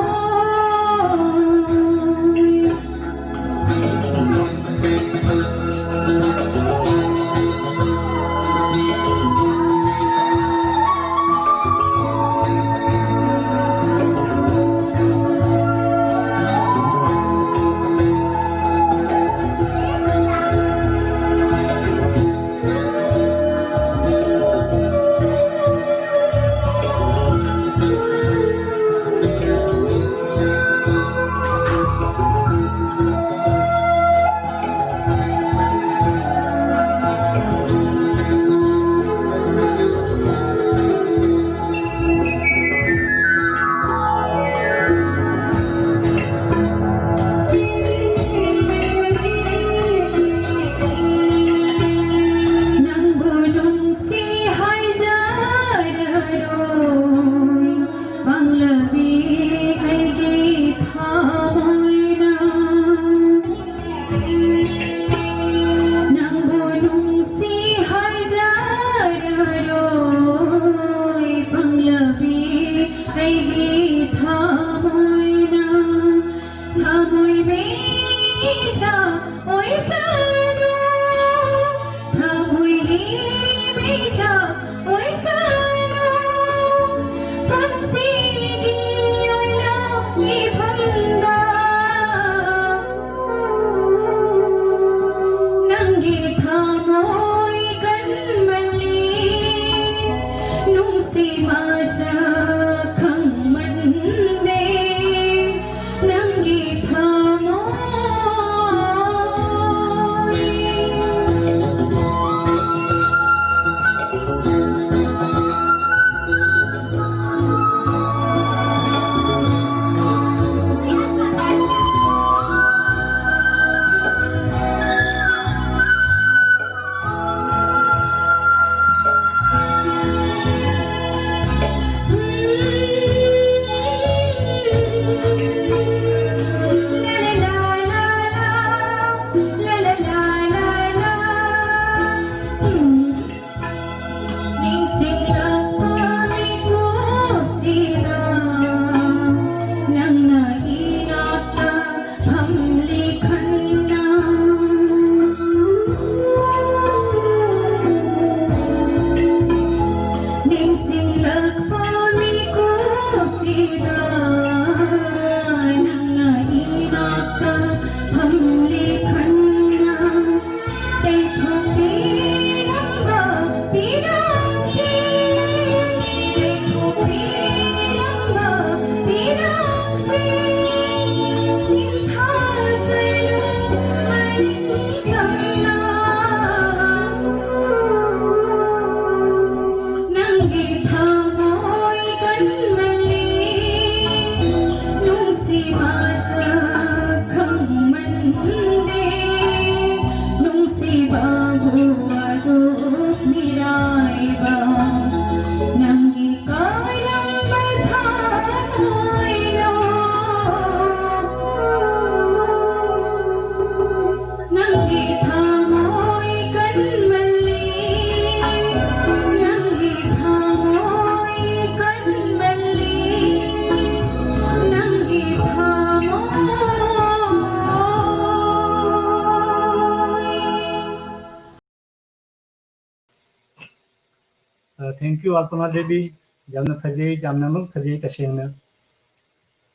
Thank you, ꯑꯜꯄꯅꯥ Devi. ꯌꯥꯝꯅ ꯐꯖꯩ, ꯌꯥꯝꯅꯃꯛ ꯐꯖꯩ ꯇꯁꯦꯡꯅ꯫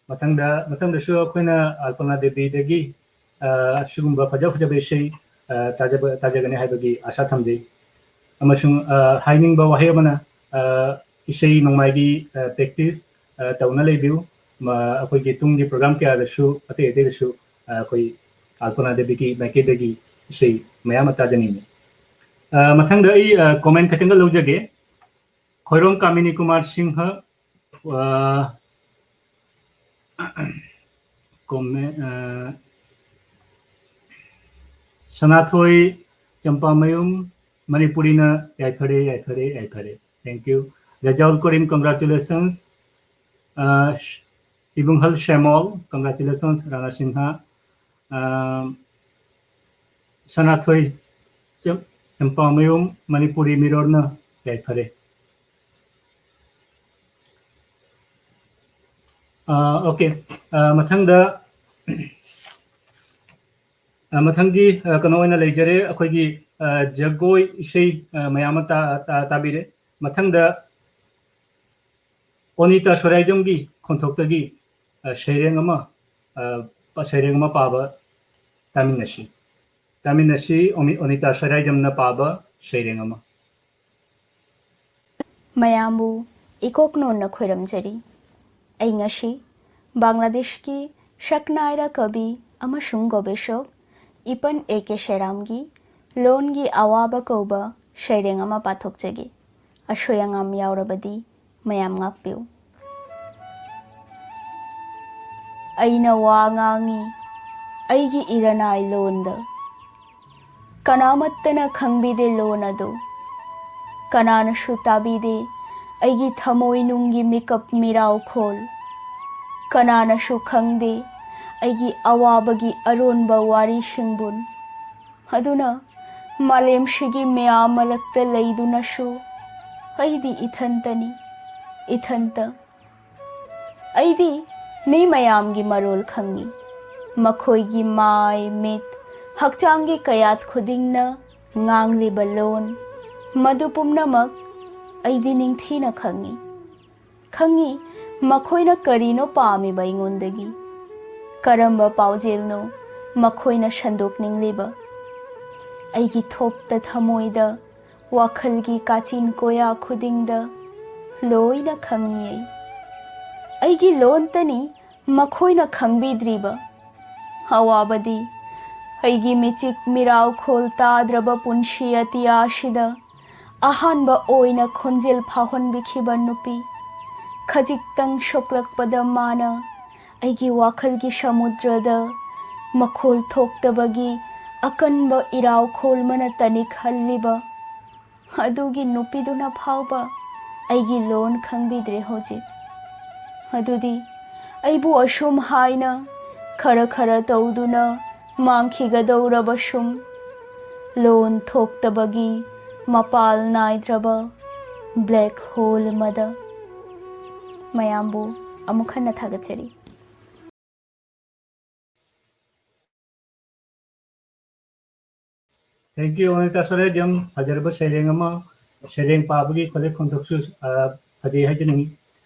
ꯃꯊꯪꯗ, ꯃꯊꯪꯗꯁꯨ ꯑꯩꯈꯣꯏꯅ ꯑꯜꯄꯅꯥ ꯗꯦꯕꯤꯗꯒꯤ, ꯑ, ꯑꯁꯤꯒꯨꯝꯕ ꯐꯖ ꯐꯖꯕ ꯏꯁꯩ, ꯑ, ꯇꯥꯖꯕ, ꯇꯥꯖꯒꯅꯤ ꯍꯥꯏꯕꯒꯤ ꯑꯥꯁꯥ ꯊꯝꯖꯩ꯫ ꯑꯃꯁꯨꯡ, ꯑ, ꯍꯥꯏꯅꯤꯡꯕ ꯋꯥꯍꯩ ꯑꯃꯅ, ꯑ, ꯏꯁꯩ ꯅꯣꯡꯃꯥꯏꯒꯤ, ꯑ, practice, ꯑ, ꯇꯧꯅ ꯂꯩꯕꯤꯌꯨ꯫ ꯃ-, ꯑꯩꯈꯣꯏꯒꯤ ꯇꯨꯡꯒꯤ program ꯀꯌꯥꯗꯁꯨ, ꯑꯇꯩ ꯑꯇꯩꯗꯁꯨ, ꯑ, ꯑꯩꯈꯣꯏ ꯑꯜꯄꯅꯥ ꯗꯦꯕꯤꯒꯤ ꯃꯥꯏꯀꯩꯗꯒꯤ ꯏꯁꯩ ꯃꯌꯥꯝ ꯑꯃ ꯇꯥꯖꯅꯤꯡꯉꯤ꯫ ꯑ, ꯃꯊꯪꯗ ꯑꯩ, ꯑ, comment ꯈꯤꯇꯪꯒ ꯂꯧꯖꯒꯦ꯫ ꯈꯣꯏꯔꯣꯝ ꯀꯥꯃꯤꯅꯤ ꯀꯨꯃꯥꯔ ꯁꯤꯡꯍ, ꯑ, comment, ꯑ, ꯁꯅꯥꯊꯣꯏ ꯆꯝꯄꯥꯃꯌꯨꯝ, ꯃꯅꯤꯄꯨꯔꯤꯅ ꯌꯥꯏꯐꯔꯦ, ꯌꯥꯏꯐꯔꯦ, ꯌꯥꯏꯐꯔꯦ꯫ Thank you. ꯔꯖꯥꯎꯜ ꯀꯔꯤꯝ, congratulations. ꯑ, ꯏꯕꯨꯡꯍꯜ ꯁꯦꯃꯣꯜ, congratulations, ꯔꯥꯅꯥ ꯁꯤꯟꯍꯥ꯫ ꯑ, ꯁꯅꯥꯊꯣꯏ ꯆꯝ-, ꯆꯝꯄꯥꯃꯌꯨꯝ, ꯃꯅꯤꯄꯨꯔꯤ ꯃꯤꯔꯣꯜꯅ ꯌꯥꯏꯐꯔꯦ꯫ ꯑ, okay. ꯑ, ꯃꯊꯪꯗ, ꯑ, ꯃꯊꯪꯒꯤ, ꯑ, ꯀꯩꯅꯣ ꯑꯣꯏꯅ ꯂꯩꯖꯔꯦ, ꯑꯩꯈꯣꯏꯒꯤ, ꯑ, ꯖꯒꯣꯏ ꯏꯁꯩ, ꯑ, ꯃꯌꯥꯝ ꯑꯃ ꯇꯥ-, ꯇꯥ-, ꯇꯥꯕꯤꯔꯦ꯫ ꯃꯊꯪꯗ ꯑꯣꯅꯤꯇꯥ ꯁꯣꯔꯥꯏꯖꯝꯒꯤ ꯈꯣꯟꯊꯣꯛꯇꯒꯤ, ꯑ, ꯁꯩꯔꯦꯡ ꯑꯃ, ꯑ, ꯁꯩꯔꯦꯡ ꯑꯃ ꯄꯥꯕ ꯇꯥꯃꯤꯟꯅꯁꯤ꯫ ꯇꯥꯃꯤꯟꯅꯁꯤ, ꯑꯣꯃꯤ-, ꯑꯣꯅꯤꯇꯥ ꯁꯣꯔꯥꯏꯖꯝꯅ ꯄꯥꯕ ꯁꯩꯔꯦꯡ ꯑꯃ꯫ ꯃꯌꯥꯝꯕꯨ ꯏꯀꯣꯛ ꯅꯣꯟꯅ ꯈꯣꯏꯔꯝꯖꯔꯤ꯫ ꯑꯩ ꯉꯁꯤ ꯕꯪꯒ꯭ꯂꯥꯗꯦꯁꯀꯤ ꯁꯛꯅꯥꯏꯔ ꯀꯕꯤ ꯑꯃꯁꯨꯡ ꯒꯣꯕꯦꯁꯣꯛ ꯏꯄꯟ ꯑꯦ ꯀꯦ ꯁꯦꯔꯥꯝꯒꯤ ꯂꯣꯟꯒꯤ ꯑꯋꯥꯕ ꯀꯧꯕ ꯁꯩꯔꯦꯡ ꯑꯃ ꯄꯥꯊꯣꯛꯆꯒꯦ꯫ ꯑꯁꯣꯏ ꯑꯉꯥꯝ ꯌꯥꯎꯔꯕꯗꯤ ꯃꯌꯥꯝ ꯉꯥꯛꯄꯤꯌꯨ꯫ ꯑꯩꯅ ꯋꯥ ꯉꯥꯡꯉꯤ ꯑꯩꯒꯤ ꯏꯔꯅꯥꯏ ꯂꯣꯟꯗ꯫ ꯀꯅꯥꯃꯠꯇꯅ ꯈꯪꯕꯤꯗꯦ ꯂꯣꯟ ꯑꯗꯨ꯫ ꯀꯅꯥꯅꯁꯨ ꯇꯥꯕꯤꯗꯦ ꯑꯩꯒꯤ ꯊꯃꯣꯏꯅꯨꯡꯒꯤ ꯃꯤꯀꯞ ꯃꯤꯔꯥꯎꯈꯣꯜ꯫ ꯀꯅꯥꯅꯁꯨ ꯈꯪꯗꯦ ꯑꯩꯒꯤ ꯑꯋꯥꯕꯒꯤ ꯑꯔꯣꯟꯕ ꯋꯥꯔꯤꯁꯤꯡꯕꯨꯟ꯫ ꯑꯗꯨꯅ ꯃꯥꯂꯦꯝꯁꯤꯒꯤ ꯃꯌꯥꯝ ꯃꯔꯛꯇ ꯂꯩꯗꯨꯅꯁꯨ ꯑꯩꯗꯤ ꯏꯊꯟꯇꯅꯤ, ꯏꯊꯟꯇ꯫ ꯑꯩꯗꯤ ꯃꯤ ꯃꯌꯥꯝꯒꯤ ꯃꯔꯣꯜ ꯈꯪꯏ꯫ ꯃꯈꯣꯏꯒꯤ ꯃꯥꯏ, ꯃꯤꯠ, ꯍꯛꯆꯥꯡꯒꯤ ꯀꯌꯥꯠ ꯈꯨꯗꯤꯡꯅ ꯉꯥꯡꯂꯤꯕ ꯂꯣꯟ, ꯃꯗꯨ ꯄꯨꯝꯅꯃꯛ ꯑꯩꯗꯤ ꯅꯤꯡꯊꯤꯅ ꯈꯪꯏ꯫ ꯈꯪꯏ, ꯃꯈꯣꯏꯅ ꯀꯔꯤꯅꯣ ꯄꯥꯝꯃꯤꯕ ꯑꯩꯉꯣꯟꯗꯒꯤ꯫ ꯀꯔꯝꯕ ꯄꯥꯎꯖꯦꯜꯅꯣ ꯃꯈꯣꯏꯅ ꯁꯟꯗꯣꯛꯅꯤꯡꯂꯤꯕ? ꯑꯩꯒꯤ ꯊꯣꯞꯇ ꯊꯃꯣꯏꯗ, ꯋꯥꯈꯜꯒꯤ ꯀꯥꯆꯤꯟ ꯀꯣꯌꯥ ꯈꯨꯗꯤꯡꯗ ꯂꯣꯏꯅ ꯈꯪꯏ ꯑꯩ꯫ ꯑꯩꯒꯤ ꯂꯣꯟꯇꯅꯤ ꯃꯈꯣꯏꯅ ꯈꯪꯕꯤꯗ꯭ꯔꯤꯕ꯫ ꯑꯋꯥꯕꯗꯤ ꯑꯩꯒꯤ ꯃꯤꯆꯤꯛ ꯃꯤꯔꯥꯎꯈꯣꯜ ꯇꯥꯗ꯭ꯔꯕ ꯄꯨꯟꯁꯤ ꯑꯇꯤꯌꯥꯁꯤꯗ ꯑꯍꯥꯟꯕ ꯑꯣꯏꯅ ꯈꯣꯟꯖꯦꯜ ꯐꯥꯎꯍꯟꯕꯤꯈꯤꯕ ꯅꯨꯄꯤ꯫ ꯈꯖꯤꯛꯇꯪ ꯁꯣꯛꯂꯛꯄꯗ ꯃꯥꯅ ꯑꯩꯒꯤ ꯋꯥꯈꯜꯒꯤ ꯁꯃꯨꯗ꯭ꯔꯗ ꯃꯈꯣꯜ ꯊꯣꯛꯇꯕꯒꯤ ꯑꯀꯟꯕ ꯏꯔꯥꯎꯈꯣꯜ ꯑꯃꯅ ꯇꯅꯤꯛꯍꯜꯂꯤꯕ ꯑꯗꯨꯒꯤ ꯅꯨꯄꯤꯗꯨꯅ ꯐꯥꯎꯕ ꯑꯩꯒꯤ ꯂꯣꯟ ꯈꯪꯕꯤꯗ꯭ꯔꯦ ꯍꯧꯖꯤꯛ꯫ ꯑꯗꯨꯗꯤ ꯑꯩꯕꯨ ꯑꯁꯨꯝ ꯍꯥꯏꯅ ꯈꯔ ꯈꯔ ꯇꯧꯗꯨꯅ ꯃꯥꯡꯈꯤꯒꯗꯧꯔꯕ ꯁꯨꯝ ꯂꯣꯟ ꯊꯣꯛꯇꯕꯒꯤ ꯃꯄꯥꯜ ꯅꯥꯏꯗ꯭ꯔꯕ black hole ꯑꯃꯗ꯫ ꯃꯌꯥꯝꯕꯨ ꯑꯃꯨꯛ ꯍꯟꯅ ꯊꯥꯒꯠꯆꯔꯤ꯫ Thank you, ꯑꯅꯤꯇꯥ ꯁꯣꯔꯦ, ꯌꯥꯝ ꯐꯖꯔꯕ ꯁꯩꯔꯦꯡ ꯑꯃ, ꯁꯩꯔꯦꯡ ꯄꯥꯕꯒꯤ ꯈꯣꯂꯦꯛ ꯈꯣꯟꯊꯣꯛꯁꯨ, ꯑ, ꯐꯖꯩ ꯍꯥꯏꯖꯅꯤꯡꯉꯤ꯫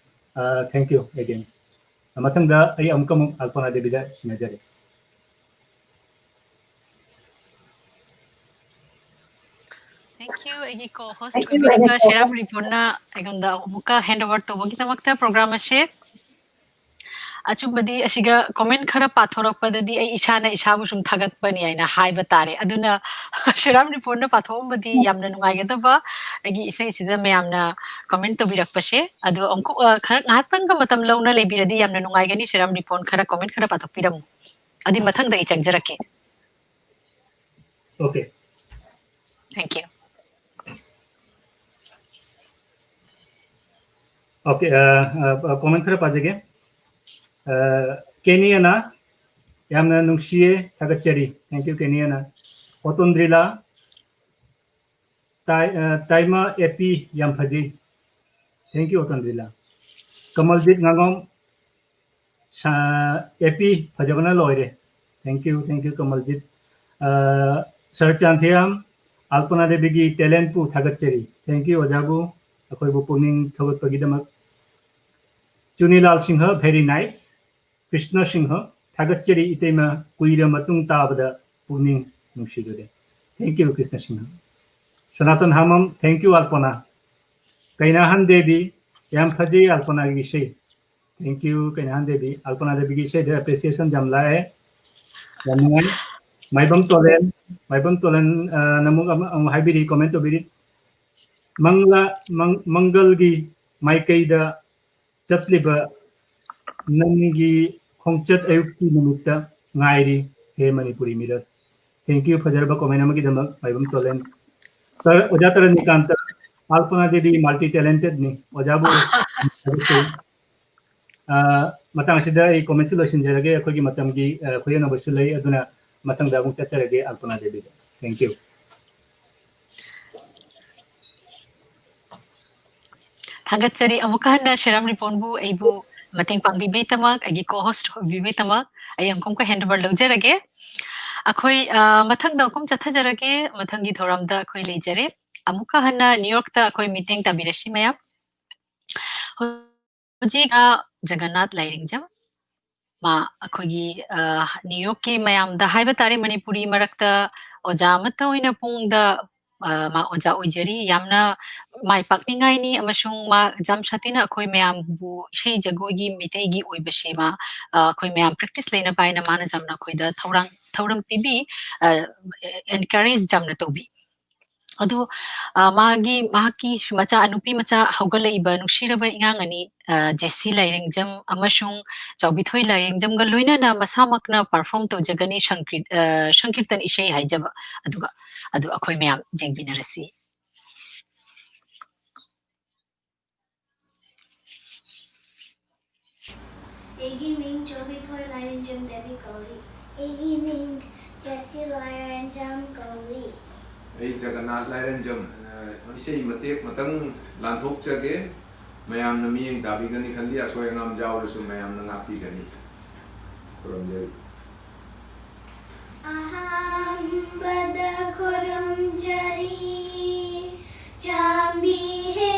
ꯑ, thank you again. ꯃꯊꯪꯗ ꯑꯩ ꯑꯃꯨꯛꯀ ꯑꯃꯨꯛ ꯑꯜꯄꯅꯥ ꯗꯦꯕꯤꯗ ꯁꯤꯟꯅꯖꯔꯤ꯫ Thank you, ꯑꯩꯒꯤ co-host ꯑꯣꯏꯕꯤꯔꯤꯕ ꯁꯦꯔꯥꯝ ꯔꯤꯄꯣꯟꯅ ꯑꯩꯉꯣꯟꯗ ꯑꯃꯨꯛꯀ hand over ꯇꯧꯕꯒꯤꯗꯃꯛꯇ꯫ Program ꯑꯁꯦ ꯑꯆꯨꯝꯕꯗꯤ ꯑꯁꯤꯒ comment ꯈꯔ ꯄꯥꯊꯣꯔꯛꯄꯗꯗꯤ ꯑꯩ ꯏꯁꯥꯅ ꯏꯁꯥꯕꯨ ꯁꯨꯝ ꯊꯥꯒꯠꯄꯅꯤ ꯍꯥꯏꯅ ꯍꯥꯏꯕ ꯇꯥꯔꯦ꯫ ꯑꯗꯨꯅ ꯁꯦꯔꯥꯝ ꯔꯤꯄꯣꯟꯅ ꯄꯥꯊꯣꯛꯑꯝꯕꯗꯤ ꯌꯥꯝꯅ ꯅꯨꯡꯉꯥꯏꯒꯗꯕ, ꯑꯩꯒꯤ ꯏꯁꯩꯁꯤꯗ ꯃꯌꯥꯝꯅ comment ꯇꯧꯕꯤꯔꯛꯄꯁꯦ꯫ ꯑꯗꯣ ꯑꯃꯨꯛ, ꯑ, ꯈꯔ ꯉꯥꯏꯍꯥꯛꯇꯪꯒ ꯃꯇꯝ ꯂꯧꯅ ꯂꯩꯕꯤꯔꯗꯤ ꯌꯥꯝꯅ ꯅꯨꯡꯉꯥꯏꯒꯅꯤ꯫ ꯁꯦꯔꯥꯝ ꯔꯤꯄꯣꯟ, ꯈꯔ comment ꯈꯔ ꯄꯥꯊꯣꯛꯄꯤꯔꯝꯃꯨ, ꯑꯗꯨꯒꯤ ꯃꯊꯪꯗ ꯑꯩ ꯆꯪꯖꯔꯛꯀꯦ꯫ Okay. Thank you. Okay, ꯑ, ꯑ, comment ꯈꯔ ꯄꯥꯖꯒꯦ꯫ ꯑ, ꯀꯦꯅꯤ ꯑꯅꯥ, ꯌꯥꯝꯅ ꯅꯨꯡꯁꯤꯌꯦ, ꯊꯥꯒꯠꯆꯔꯤ꯫ Thank you, ꯀꯦꯅꯤ ꯑꯅꯥ꯫ ꯑꯣꯇꯣꯟꯗ꯭ꯔꯤꯂꯥ, ꯇꯥꯏ-, ꯑ, ꯇꯥꯏꯃ ꯑꯦ ꯄꯤ, ꯌꯥꯝ ꯐꯖꯩ꯫ Thank you, ꯑꯣꯇꯣꯟꯗ꯭ꯔꯤꯂꯥ꯫ ꯀꯃꯜꯖꯤꯠ ꯉꯥꯉꯣꯝ, ꯁꯥ-, ꯑꯦ ꯄꯤ, ꯐꯖꯕꯅ ꯂꯣꯏꯔꯦ꯫ Thank you, thank you, ꯀꯃꯜꯖꯤꯠ꯫ ꯑ, ꯁꯔꯠ ꯆꯥꯟꯊꯤꯌꯥꯝ, ꯑꯜꯄꯅꯥ ꯗꯦꯕꯤꯒꯤ talent ꯄꯨ ꯊꯥꯒꯠꯆꯔꯤ꯫ Thank you, ꯑꯣꯖꯥꯕꯨ꯫ ꯑꯩꯈꯣꯏꯕꯨ ꯄꯨꯛꯅꯤꯡ ꯊꯧꯒꯠꯄꯒꯤꯗꯃꯛ꯫ ꯆꯨꯅꯤꯂꯥꯜ ꯁꯤꯡꯍ, very nice꯫ ꯀ꯭ꯔꯤꯁꯅ ꯁꯤꯡꯍ, ꯊꯥꯒꯠꯆꯔꯤ ꯏꯇꯩꯃ, ꯀꯨꯏꯔ ꯃꯇꯨꯡ ꯇꯥꯕꯗ ꯄꯨꯛꯅꯤꯡ ꯅꯨꯡꯁꯤꯔꯨꯔꯦ꯫ Thank you, Krishna Singh. ꯁꯅꯥꯇꯟ ꯍꯥꯃꯝ, thank you, ꯑꯜꯄꯅꯥ꯫ ꯀꯩꯅꯥꯍꯟ Devi, ꯌꯥꯝ ꯐꯖꯩ ꯑꯜꯄꯅꯥꯒꯤ ꯏꯁꯩ꯫ Thank you, ꯀꯩꯅꯥꯍꯟ Devi. ꯑꯜꯄꯅꯥ ꯗꯦꯕꯤꯒꯤ ꯏꯁꯩꯗ appreciation ꯌꯥꯝ ꯂꯥꯛꯑꯦ꯫ ꯌꯥꯝ ꯅꯨꯡꯉꯥꯏ꯫ ꯃꯥꯏꯕꯝ ꯇꯣꯂꯦꯟ, ꯃꯥꯏꯕꯝ ꯇꯣꯂꯦꯟ, ꯑ, ꯅꯃꯨꯛ ꯑꯃ, ꯑꯃꯨꯛ ꯍꯥꯏꯕꯤꯔꯤ, comment ꯇꯧꯕꯤꯔꯤ꯫ ꯃꯪꯂꯥ, ꯃꯪ-, ꯃꯪꯒꯜꯒꯤ ꯃꯥꯏꯀꯩꯗ ꯆꯠꯂꯤꯕ ꯅꯪꯒꯤ ꯈꯣꯡꯆꯠ ꯑꯌꯨꯛꯀꯤ ꯅꯨꯃꯤꯠꯇ ꯉꯥꯏꯔꯤ, ꯍꯦ ꯃꯅꯤꯄꯨꯔꯤ ꯃꯤꯔꯣꯜ꯫ Thank you, ꯐꯖꯔꯕ comment ꯑꯃꯒꯤꯗꯃꯛ, ꯃꯥꯏꯕꯝ ꯇꯣꯂꯦꯟ꯫ ꯁꯔ, ꯑꯣꯖꯥ ꯇꯔꯅꯤꯀꯥꯟꯇ, ꯑꯜꯄꯅꯥ ꯗꯦꯕꯤ multi talentedꯅꯤ꯫ ꯑꯣꯖꯥꯕꯨ ꯊꯥꯒꯠꯆꯔꯤ꯫ ꯑ, ꯃꯇꯥꯡ ꯑꯁꯤꯗ ꯑꯩ commentꯁꯤ ꯂꯣꯏꯁꯤꯟꯖꯔꯒꯦ꯫ ꯑꯩꯈꯣꯏꯒꯤ ꯃꯇꯝꯒꯤ, ꯑ, ꯈꯨꯌꯦꯡꯅꯕꯁꯨ ꯂꯩ, ꯑꯗꯨꯅ ꯃꯊꯪꯗ ꯑꯃꯨꯛ ꯆꯠꯆꯔꯒꯦ ꯑꯜꯄꯅꯥ ꯗꯦꯕꯤꯗ꯫ Thank you꯫ ꯊꯥꯒꯠꯆꯔꯤ ꯑꯃꯨꯛꯀ ꯍꯟꯅ ꯁꯦꯔꯥꯝ ꯔꯤꯄꯣꯟꯕꯨ ꯑꯩꯕꯨ ꯃꯇꯦꯡ ꯄꯥꯡꯕꯤꯕꯩꯗꯃꯛ, ꯑꯩꯒꯤ co-host ꯑꯣꯏꯕꯤꯕꯩꯗꯃꯛ꯫ ꯑꯩ ꯑꯃꯨꯛꯀ hand over ꯂꯧꯖꯔꯒꯦ꯫ ꯑꯩꯈꯣꯏ, ꯑ, ꯃꯊꯪꯗ ꯑꯃꯨꯛ ꯆꯠꯊꯖꯔꯒꯦ꯫ ꯃꯊꯪꯒꯤ ꯊꯧꯔꯝꯗ ꯑꯩꯈꯣꯏ ꯂꯩꯖꯔꯦ꯫ ꯑꯃꯨꯛꯀ ꯍꯟꯅ ꯅ꯭ꯌꯨ ꯌꯣꯔꯛꯇ ꯑꯩꯈꯣꯏ ꯃꯤꯇꯤꯡ ꯇꯥꯕꯤꯔꯁꯤ ꯃꯌꯥꯝ꯫ ꯍꯧꯖꯤꯛ, ꯑ, ꯖꯒꯟꯅꯥꯊ ꯂꯥꯏꯔꯦꯡꯖꯝ, ꯃꯥ ꯑꯩꯈꯣꯏꯒꯤ, ꯑ, ꯅ꯭ꯌꯨ ꯌꯣꯔꯛꯀꯤ ꯃꯌꯥꯝꯗ ꯍꯥꯏꯕ ꯇꯥꯔꯦ, ꯃꯅꯤꯄꯨꯔꯤ ꯃꯔꯛꯇ ꯑꯣꯖꯥ ꯑꯃꯠꯇ ꯑꯣꯏꯅ ꯄꯨꯡꯗ, ꯑ, ꯃꯥ ꯑꯣꯖꯥ ꯑꯣꯏꯖꯔꯤ꯫ ꯌꯥꯝꯅ ꯃꯥꯏ ꯄꯥꯛꯅꯤꯡꯉꯥꯏꯅꯤ, ꯑꯃꯁꯨꯡ ꯃꯥ ꯌꯥꯝ ꯁꯥꯊꯤꯅ ꯑꯩꯈꯣꯏ ꯃꯌꯥꯝꯕꯨ ꯏꯁꯩ ꯖꯒꯣꯏꯒꯤ ꯃꯤꯇꯩꯒꯤ ꯑꯣꯏꯕꯁꯦ ꯃꯥ, ꯑ, ꯑꯩꯈꯣꯏ ꯃꯌꯥꯝ practice ꯂꯩꯅꯕ ꯍꯥꯏꯅ ꯃꯥꯅ ꯌꯥꯝꯅ ꯑꯩꯈꯣꯏꯗ ꯊꯧꯔꯥꯡ, ꯊꯧꯔꯝ ꯄꯤꯕꯤ, ꯑ, encourage ꯌꯥꯝꯅ ꯇꯧꯕꯤ꯫ ꯑꯗꯨ, ꯑ, ꯃꯥꯒꯤ, ꯃꯍꯥꯛꯀꯤ ꯃꯆꯥ, ꯅꯨꯄꯤ ꯃꯆꯥ ꯍꯧꯒꯠꯂꯛꯏꯕ ꯅꯨꯡꯁꯤꯔꯕ ꯏꯉꯥꯡ ꯑꯅꯤ, ꯑ, ꯖꯦꯁꯤ ꯂꯥꯏꯔꯦꯡꯖꯝ ꯑꯃꯁꯨꯡ ꯆꯥꯎꯕꯤꯊꯣꯏ ꯂꯥꯏꯔꯦꯡꯖꯝꯒ ꯂꯣꯏꯅꯅ ꯃꯁꯥꯃꯛꯅ perform ꯇꯧꯖꯒꯅꯤ ꯁꯪꯀ꯭ꯔꯤ-, ꯑ, ꯁꯪꯀꯤꯔꯇꯟ ꯏꯁꯩ ꯍꯥꯏꯖꯕ꯫ ꯑꯗꯨꯒ, ꯑꯗꯨ ꯑꯩꯈꯣꯏ ꯃꯌꯥꯝ ꯌꯦꯡꯃꯤꯟꯅꯔꯁꯤ꯫ ꯑꯩꯒꯤ ꯃꯤꯡ ꯆꯧꯕꯤꯊꯣꯏ ꯂꯥꯏꯔꯦꯟꯖꯝ ꯗꯦꯕꯤ ꯀꯧꯏ꯫ ꯑꯩꯒꯤ ꯃꯤꯡ ꯖꯦꯁꯤ ꯂꯥꯏꯔꯦꯟꯖꯝ ꯀꯧꯏ꯫ ꯑꯩ ꯖꯒꯟꯅꯥꯊ ꯂꯥꯏꯔꯦꯟꯖꯝ꯫ ꯑ, ꯏꯁꯩ ꯃꯇꯦꯛ ꯃꯇꯪ ꯂꯥꯟꯊꯣꯛꯆꯒꯦ꯫ ꯃꯌꯥꯝꯅ ꯃꯤꯠꯌꯦꯡ ꯇꯥꯕꯤꯒꯅꯤ ꯈꯜꯂꯤ, ꯑꯁꯣꯏ ꯑꯉꯥꯝ ꯌꯥꯎꯔꯁꯨ ꯃꯌꯥꯝꯅ ꯉꯥꯛꯄꯤꯒꯅꯤ꯫ ꯈꯨꯔꯨꯝꯖꯔꯤ꯫ ꯑꯍꯥꯟꯕꯗ ꯈꯨꯔꯨꯝꯖꯔꯤ, ꯆꯥꯟꯕꯤ ꯍꯦ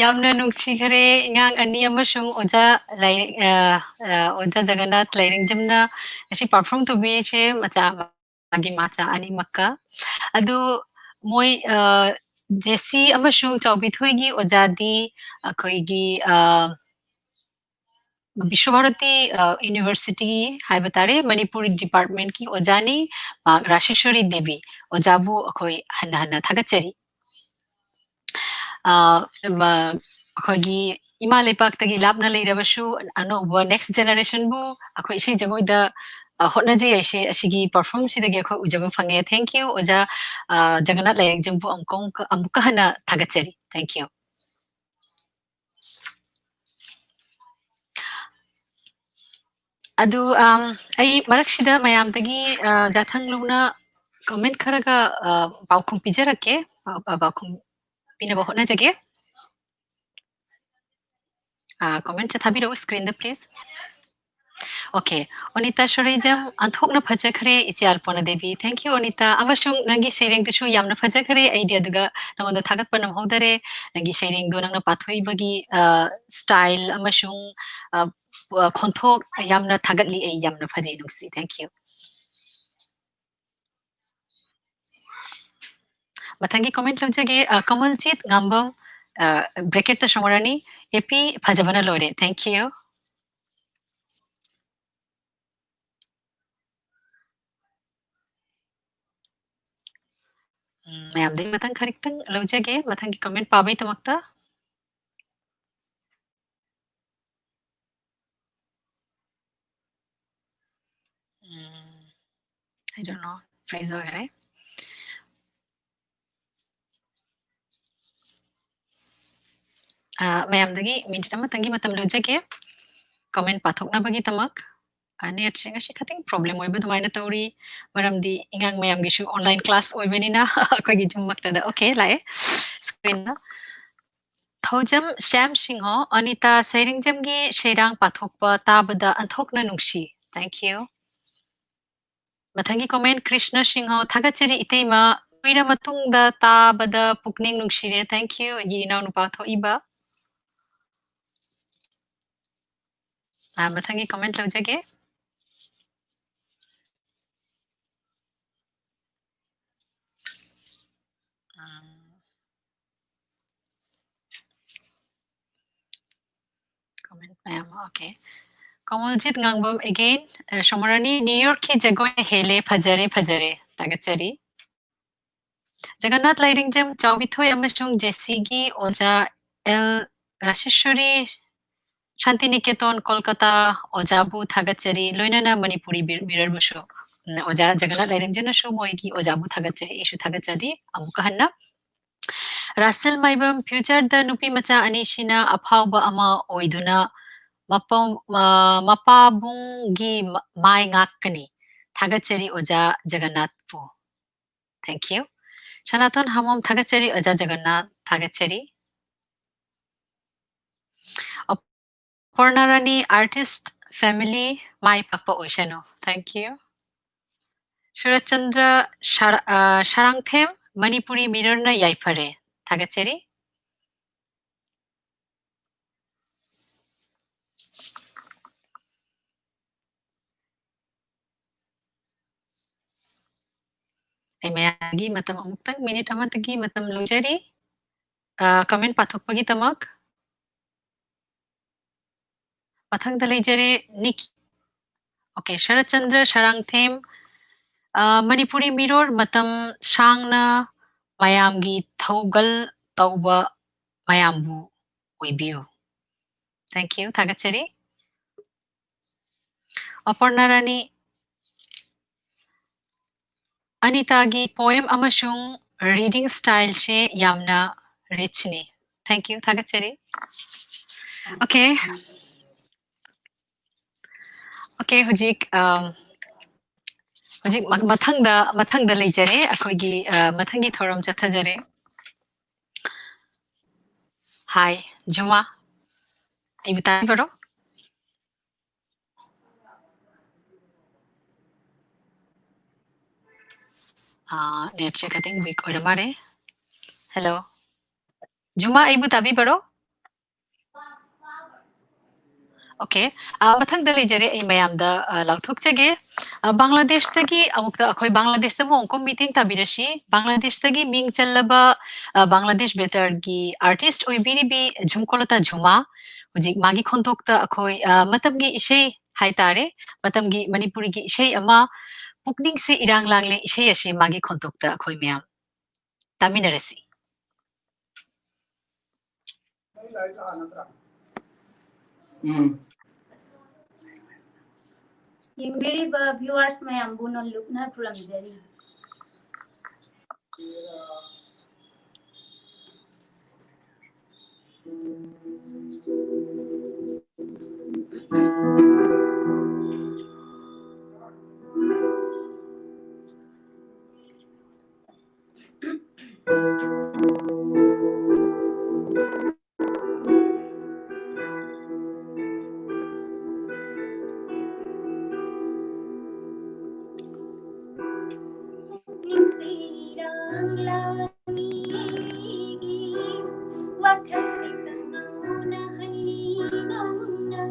ꯌꯥꯝꯅ ꯅꯨꯡꯁꯤꯈꯔꯦ, ꯑꯉꯥꯡ ꯑꯅꯤ ꯑꯃꯁꯨꯡ ꯑꯣꯖꯥ ꯂꯥꯏꯔꯤꯛ, ꯑ, ꯑ, ꯑꯣꯖꯥ ꯖꯒꯟꯅꯥꯊ ꯂꯥꯏꯔꯤꯡꯖꯝꯅ ꯉꯁꯤ perform ꯇꯧꯕꯤꯔꯤꯁꯦ, ꯃꯆꯥ ꯑꯃ, ꯃꯥꯒꯤ ꯃꯆꯥ ꯑꯅꯤꯃꯛꯀ꯫ ꯑꯗꯨ ꯃꯣꯏ, ꯑ, ꯖꯦꯁꯤ ꯑꯃꯁꯨꯡ ꯆꯥꯎꯕꯤꯊꯣꯏꯒꯤ ꯑꯣꯖꯥꯗꯤ ꯑꯩꯈꯣꯏꯒꯤ, ꯑ, ꯕꯤꯁ꯭ꯋꯚꯥꯔꯇꯤ, ꯑ, University ꯍꯥꯏꯕ ꯇꯥꯔꯦ, ꯃꯅꯤꯄꯨꯔꯤ department ꯀꯤ ꯑꯣꯖꯥꯅꯤ, ꯃꯍꯥꯛ ꯔꯥꯁꯦꯁ꯭ꯋꯔꯤ ꯗꯦꯕꯤ꯫ ꯑꯣꯖꯥꯕꯨ ꯑꯩꯈꯣꯏ ꯍꯟꯅ ꯍꯟꯅ ꯊꯥꯒꯠꯆꯔꯤ꯫ ꯑ, ꯃ-, ꯑꯩꯈꯣꯏꯒꯤ ꯏꯃꯥ ꯂꯩꯄꯥꯛꯇꯒꯤ ꯂꯥꯞꯅ ꯂꯩꯔꯕꯁꯨ ꯑꯅꯧꯕ next generation ꯕꯨ ꯑꯩꯈꯣꯏ ꯏꯁꯩ ꯖꯒꯣꯏꯗ, ꯑ, ꯍꯣꯠꯅꯖꯩ ꯍꯥꯏꯁꯦ ꯑꯁꯤꯒꯤ perform ꯁꯤꯗꯒꯤ ꯑꯩꯈꯣꯏ ꯎꯖꯕ ꯐꯪꯉꯦ꯫ Thank you, ꯑꯣꯖꯥ, ꯑ, ꯖꯒꯟꯅꯥꯊ ꯂꯥꯏꯔꯦꯡꯖꯝꯕꯨ ꯑꯃꯨꯛꯀ, ꯑꯃꯨꯛꯀ, ꯑꯃꯨꯛꯀ ꯍꯟꯅ ꯊꯥꯒꯠꯆꯔꯤ꯫ Thank you꯫ ꯑꯗꯨ, ꯑꯝ, ꯑꯩ ꯃꯔꯛꯁꯤꯗ ꯃꯌꯥꯝꯗꯒꯤ, ꯑ, ꯖꯥꯊꯪ ꯂꯧꯅ comment ꯈꯔꯒ, ꯑ, ꯄꯥꯎꯈꯨꯝ ꯄꯤꯖꯔꯛꯀꯦ꯫ ꯄꯥꯎ-, ꯑ, ꯄꯥꯎꯈꯨꯝ ꯄꯤꯅꯕ ꯍꯣꯠꯅꯖꯒꯦ꯫ ꯑ, comment ꯁꯦ ꯊꯥꯕꯤꯔꯛꯎ screen ꯗ, please꯫ Okay, ꯑꯣꯅꯤꯇꯥ ꯁꯣꯔꯩꯖꯝ, "ꯑꯣꯟꯊꯣꯛꯅ ꯐꯖꯈ꯭ꯔꯦ, ꯏꯆꯦ ꯑꯜꯄꯣꯅꯥ ꯗꯦꯕꯤ꯫" Thank you, ꯑꯣꯅꯤꯇꯥ꯫ ꯑꯃꯁꯨꯡ ꯅꯪꯒꯤ ꯁꯩꯔꯦꯡꯗꯨꯁꯨ ꯌꯥꯝꯅ ꯐꯖꯈ꯭ꯔꯦ꯫ ꯑꯩꯗꯤ ꯑꯗꯨꯒ ꯅꯉꯣꯟꯗ ꯊꯥꯒꯠꯄ ꯅꯪꯍꯧꯗꯔꯦ꯫ ꯅꯪꯒꯤ ꯁꯩꯔꯦꯡꯗꯣ ꯅꯪꯅ ꯄꯥꯊꯣꯛꯏꯕꯒꯤ, ꯑ, style ꯑꯃꯁꯨꯡ, ꯑ, ꯈꯣꯟꯊꯣꯛ ꯌꯥꯝꯅ ꯊꯥꯒꯠꯂꯤ ꯑꯩ, ꯌꯥꯝꯅ ꯐꯖꯩ, ꯅꯨꯡꯁꯤ꯫ Thank you꯫ ꯃꯊꯪꯒꯤ comment ꯂꯧꯖꯒꯦ, ꯑ, ꯀꯃꯜꯖꯤꯠ ꯉꯥꯝꯕꯝ, ꯑ, bracket ꯇ ꯁꯣꯃꯣꯔꯥꯅꯤ, "ꯑꯦ ꯄꯤ ꯐꯖꯕꯅ ꯂꯣꯏꯔꯦ꯫" Thank you꯫ ꯎꯝ, ꯃꯌꯥꯝꯗꯒꯤ ꯃꯊꯪ ꯈꯔ ꯈꯤꯇꯪ ꯂꯧꯖꯒꯦ, ꯃꯊꯪꯒꯤ comment ꯄꯥꯕꯩꯗꯃꯛꯇ꯫ Um, I don't know, freeze ꯑꯣꯏꯈ꯭ꯔꯦ꯫ ꯑ, ꯃꯌꯥꯝꯗꯒꯤ minute ꯑꯃꯇꯪꯒꯤ ꯃꯇꯝ ꯂꯧꯖꯒꯦ, comment ꯄꯥꯊꯣꯛꯅꯕꯒꯤꯗꯃꯛ꯫ ꯑ, net ꯁꯦ ꯉꯁꯤ ꯈꯤꯇꯪ problem ꯑꯣꯏꯕ ꯑꯗꯨꯃꯥꯏꯅ ꯇꯧꯔꯤ, ꯃꯔꯝꯗꯤ ꯑꯉꯥꯡ ꯃꯌꯥꯝꯒꯤꯁꯨ online class ꯑꯣꯏꯕꯅꯤꯅ ꯑꯩꯈꯣꯏꯒꯤ Zoom ꯃꯛꯇꯗ꯫ Okay, ꯂꯥꯛꯑꯦ screen ꯗ꯫ ꯊꯧꯖꯝ ꯁ꯭ꯌꯥꯝ ꯁꯤꯡꯍ, "ꯑꯅꯤꯇꯥ ꯁꯩꯔꯦꯡꯖꯝꯒꯤ ꯁꯩꯔꯥꯡ ꯄꯥꯊꯣꯛꯄ ꯇꯥꯕꯗ ꯑꯟꯊꯣꯛꯅ ꯅꯨꯡꯁꯤ꯫" Thank you꯫ ꯃꯊꯪꯒꯤ comment, ꯀ꯭ꯔꯤꯁꯅ ꯁꯤꯡꯍ, "ꯊꯥꯒꯠꯆꯔꯤ ꯏꯇꯩꯃ, ꯀꯨꯏꯔ ꯃꯇꯨꯡꯗ ꯇꯥꯕꯗ ꯄꯨꯛꯅꯤꯡ ꯅꯨꯡꯁꯤꯔꯦ꯫" Thank you, ꯑꯩꯒꯤ ꯏꯅꯥꯎꯅꯨꯄꯥ ꯊꯣꯛꯏꯕ꯫ ꯑ, ꯃꯊꯪꯒꯤ comment ꯂꯧꯖꯒꯦ꯫ ꯑ, comment ꯃꯌꯥꯝ ꯑꯃ, okay꯫ ꯀꯃꯜꯖꯤꯠ ꯉꯥꯡꯕꯝ again, ꯑ, ꯁꯣꯃꯣꯔꯥꯅꯤ, New Yorkꯀꯤ ꯖꯒꯣꯏꯅ ꯍꯦꯜꯂꯦ, ꯐꯖꯔꯦ, ꯐꯖꯔꯦ꯫ ꯊꯥꯒꯠꯆꯔꯤ꯫ ꯖꯒꯟꯅꯥꯊ ꯂꯥꯏꯔꯤꯡꯖꯝ, ꯆꯥꯎꯕꯤꯊꯣꯏ ꯑꯃꯁꯨꯡ ꯖꯦꯁꯤꯒꯤ ꯑꯣꯖꯥ ꯑꯦꯜ ꯔꯥꯁꯦꯁ꯭ꯋꯔꯤ, ꯁꯥꯟꯇꯤꯅꯤꯀꯦꯇꯣꯟ, ꯀꯣꯜꯀꯇꯥ, ꯑꯣꯖꯥꯕꯨ ꯊꯥꯒꯠꯆꯔꯤ, ꯂꯣꯏꯅꯅ ꯃꯅꯤꯄꯨꯔꯤ ꯃꯤ-, ꯃꯤꯔꯣꯜꯕꯨꯁꯨ꯫ ꯎꯝ, ꯑꯣꯖꯥ ꯖꯒꯟꯅꯥꯊ ꯂꯥꯏꯔꯤꯡꯖꯝꯅꯁꯨ ꯃꯣꯏꯒꯤ ꯑꯣꯖꯥꯕꯨ ꯊꯥꯒꯠꯆꯔꯤ, ꯑꯩꯁꯨ ꯊꯥꯒꯠꯆꯔꯤ꯫ ꯑꯃꯨꯛꯀ ꯍꯟꯅ ꯔꯥꯁꯦꯜ ꯃꯥꯏꯕꯝ, futureꯗ ꯅꯨꯄꯤ ꯃꯆꯥ ꯑꯅꯤꯁꯤꯅ ꯑꯐꯥꯎꯕ ꯑꯃ ꯑꯣꯏꯗꯨꯅ ꯃꯄꯥ-, ꯃ-, ꯃꯄꯥꯕꯨꯡꯒꯤ ꯃ-, ꯃꯥꯏ ꯉꯥꯛꯀꯅꯤ꯫ ꯊꯥꯒꯠꯆꯔꯤ ꯑꯣꯖꯥ ꯖꯒꯟꯅꯥꯊꯄꯨ꯫ Thank you꯫ ꯁꯅꯥꯇꯣꯟ ꯍꯥꯃꯣꯝ, ꯊꯥꯒꯠꯆꯔꯤ ꯑꯣꯖꯥ ꯖꯒꯟꯅꯥꯊ, ꯊꯥꯒꯠꯆꯔꯤ꯫ ꯑꯄꯔꯅꯥ ꯔꯥꯅꯤ, artist family ꯃꯥꯏ ꯄꯥꯛꯄ ꯑꯣꯏꯁꯅꯨ꯫ Thank you꯫ ꯁꯨꯔꯠꯆꯟꯗ꯭ꯔ ꯁꯥꯔ-, ꯑ, ꯁꯥꯔꯥꯡꯊꯦꯝ, ꯃꯅꯤꯄꯨꯔꯤ ꯃꯤꯔꯣꯜꯅ ꯌꯥꯏꯐꯔꯦ꯫ ꯊꯥꯒꯠꯆꯔꯤ꯫ ꯑꯩ ꯃꯌꯥꯝꯒꯤ ꯃꯇꯝ ꯑꯃꯨꯛꯇꯪ, minute ꯑꯃꯠꯇꯒꯤ ꯃꯇꯝ ꯂꯧꯖꯔꯤ, ꯑ, comment ꯄꯥꯊꯣꯛꯄꯒꯤꯗꯃꯛ꯫ ꯃꯊꯪꯗ ꯂꯩꯖꯔꯦ, ꯅꯤꯛ-, okay, ꯁꯔꯠꯆꯟꯗ꯭ꯔ ꯁꯔꯥꯡꯊꯦꯝ, ꯑ, ꯃꯅꯤꯄꯨꯔꯤ ꯃꯤꯔꯣꯜ ꯃꯇꯝ ꯁꯥꯡꯅ ꯃꯌꯥꯝꯒꯤ ꯊꯧꯒꯜ ꯇꯧꯕ ꯃꯌꯥꯝꯕꯨ ꯑꯣꯏꯕꯤꯌꯨ꯫ Thank you, ꯊꯥꯒꯠꯆꯔꯤ꯫ ꯑꯄꯔꯅꯥ ꯔꯥꯅꯤ, ꯑꯅꯤꯇꯥꯒꯤ poem ꯑꯃꯁꯨꯡ reading styleꯁꯦ ꯌꯥꯝꯅ richꯅꯤ꯫ Thank you, ꯊꯥꯒꯠꯆꯔꯤ꯫ Okay꯫ Okay, ꯍꯧꯖꯤꯛ, ꯑꯝ, ꯍꯧꯖꯤꯛ ꯃ-, ꯃꯊꯪꯗ, ꯃꯊꯪꯗ ꯂꯩꯖꯔꯦ, ꯑꯩꯈꯣꯏꯒꯤ, ꯑ, ꯃꯊꯪꯒꯤ ꯊꯧꯔꯝ ꯆꯠꯊꯖꯔꯦ꯫ Hi, ꯖꯨꯃꯥ, ꯑꯩꯕꯨ ꯇꯥꯕꯤꯕꯔꯣ? ꯑ, netꯁꯦ ꯈꯤꯇꯪ weak ꯑꯣꯏꯔ ꯃꯥꯜꯂꯦ꯫ Hello, ꯖꯨꯃꯥ, ꯑꯩꯕꯨ ꯇꯥꯕꯤꯕꯔꯣ? Okay, ꯑ, ꯃꯊꯪꯗ ꯂꯩꯖꯔꯦ, ꯑꯩ ꯃꯌꯥꯝꯗ, ꯑ, ꯂꯥꯎꯊꯣꯛꯆꯒꯦ꯫ ꯑ, ꯕꯪꯒ꯭ꯂꯥꯗꯦꯁꯇꯒꯤ ꯑꯃꯨꯛꯇ, ꯑꯩꯈꯣꯏ ꯕꯪꯒ꯭ꯂꯥꯗꯦꯁꯇ ꯑꯃꯨꯛ ꯑꯃꯨꯛꯀ ꯃꯤꯠꯌꯦꯡ ꯇꯥꯕꯤꯔꯁꯤ꯫ ꯕꯪꯒ꯭ꯂꯥꯗꯦꯁꯇꯒꯤ ꯃꯤꯡ ꯆꯜꯂꯕ, ꯑ, ꯕꯪꯒ꯭ꯂꯥꯗꯦꯁ ꯕꯦꯇꯔꯒꯤ artist ꯑꯣꯏꯕꯤꯔꯤꯕꯤ ꯖꯨꯝꯀꯣꯂꯇꯥ ꯖꯨꯃꯥ, ꯍꯧꯖꯤꯛ ꯃꯥꯒꯤ ꯈꯣꯟꯊꯣꯛꯇ ꯑꯩꯈꯣꯏ, ꯑ, ꯃꯇꯝꯒꯤ ꯏꯁꯩ ꯍꯥꯏꯇꯥꯔꯦ, ꯃꯇꯝꯒꯤ ꯃꯅꯤꯄꯨꯔꯤꯒꯤ ꯏꯁꯩ ꯑꯃ, "ꯄꯨꯛꯅꯤꯡꯁꯦ ꯏꯔꯥꯡ ꯂꯥꯡꯂꯦ" ꯏꯁꯩ ꯑꯁꯤ ꯃꯥꯒꯤ ꯈꯣꯟꯊꯣꯛꯇ ꯑꯩꯈꯣꯏ ꯃꯌꯥꯝ ꯇꯥꯃꯤꯟꯅꯔꯁꯤ꯫ ꯎꯝ꯫ ꯌꯦꯡꯕꯤꯔꯤꯕ viewers ꯃꯌꯥꯝꯕꯨ ꯅꯣꯜꯂꯨꯛꯅ ꯈꯨꯔꯨꯝꯖꯔꯤ꯫ ꯄꯨꯛꯅꯤꯡꯁꯦ ꯏꯔꯥꯡ ꯂꯥꯡꯉꯤ, ꯋꯥꯈꯜꯁꯦ ꯀꯉꯥꯎꯅꯍꯜꯂꯤ ꯅꯪꯅ꯫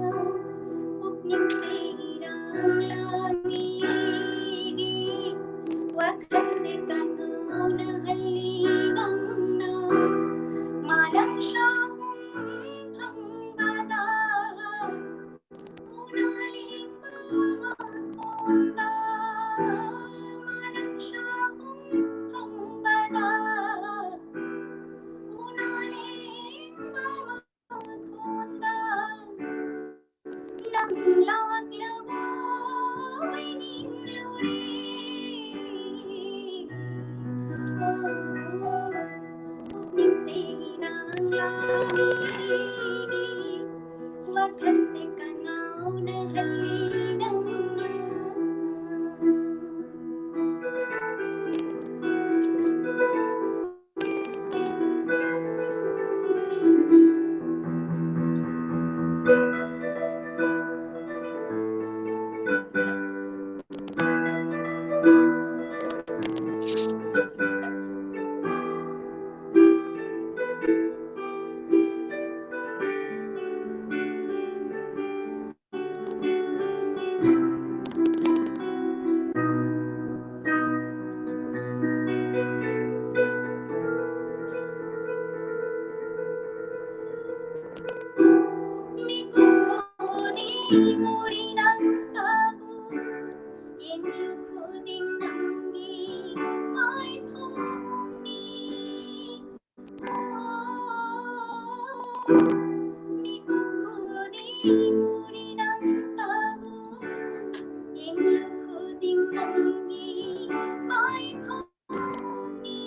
ꯄꯨꯛꯅꯤꯡꯁꯦ ꯏꯔꯥꯡ ꯂꯥꯡꯉꯤ, ꯋꯥꯈꯜꯁꯦ ꯀꯉꯥꯎꯅꯍꯜꯂꯤ ꯅꯪꯅ꯫ ꯃꯥꯂꯪ ꯁꯥꯍꯨꯝ ꯐꯪꯕꯗ ꯋꯥꯈꯜꯁꯦ ꯀꯉꯥꯎꯅꯍꯜꯂꯤ ꯅꯪꯅ꯫ ꯎꯔꯤ ꯅꯪꯇꯕꯨ, ꯌꯦꯡꯂꯨ ꯈꯨꯗꯤꯡ ꯅꯪꯒꯤ ꯃꯥꯏꯊꯣꯡꯅꯤ꯫ ꯃꯤꯀꯨꯞ ꯈꯨꯗꯤꯡ ꯎꯔꯤ ꯅꯪꯇꯕꯨ, ꯌꯦꯡꯂꯨ ꯈꯨꯗꯤꯡ ꯅꯪꯒꯤ ꯃꯥꯏꯊꯣꯡꯅꯤ꯫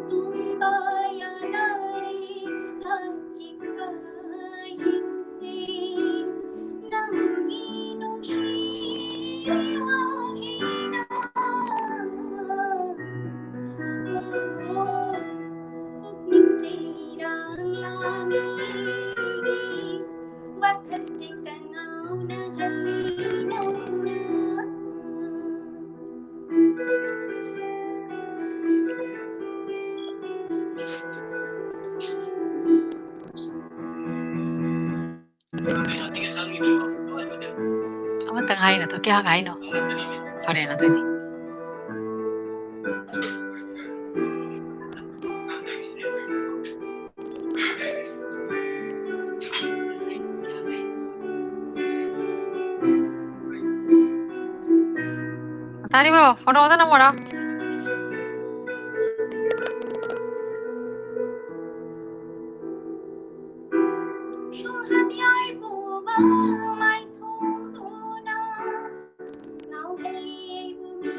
ꯇꯨꯝꯕ ꯌꯥꯗꯔꯦ ꯑꯆꯤꯛꯄ ꯌꯨꯝꯁꯦ, ꯅꯪꯒꯤ ꯅꯨꯡꯁꯤ ꯋꯥꯍꯩꯅ꯫ ꯄꯨꯛꯅꯤꯡꯁꯦ ꯏꯔꯥꯡ ꯂꯥꯡꯉꯦ, ꯋꯥꯈꯜꯁꯦ ꯀꯉꯥꯎꯅꯍꯜꯂꯤ ꯅꯪꯅ꯫ ꯑꯃꯇꯪ ꯍꯥꯏꯅ ꯊꯣꯛꯀꯦ ꯍꯥꯏꯅꯣ? ꯐꯔꯦꯅ ꯑꯗꯨꯗꯤ꯫ ꯇꯥꯔꯤꯕꯣ? ꯐꯣꯟ ꯑꯣꯟꯗ ꯅꯝꯃꯣꯔꯥ? ꯁꯨꯝꯍꯠ ꯌꯥꯏꯕꯨ ꯃꯥꯏꯊꯣꯡꯗꯨꯅ ꯉꯥꯎꯍꯜꯂꯤ ꯑꯩꯕꯨ ꯃꯤ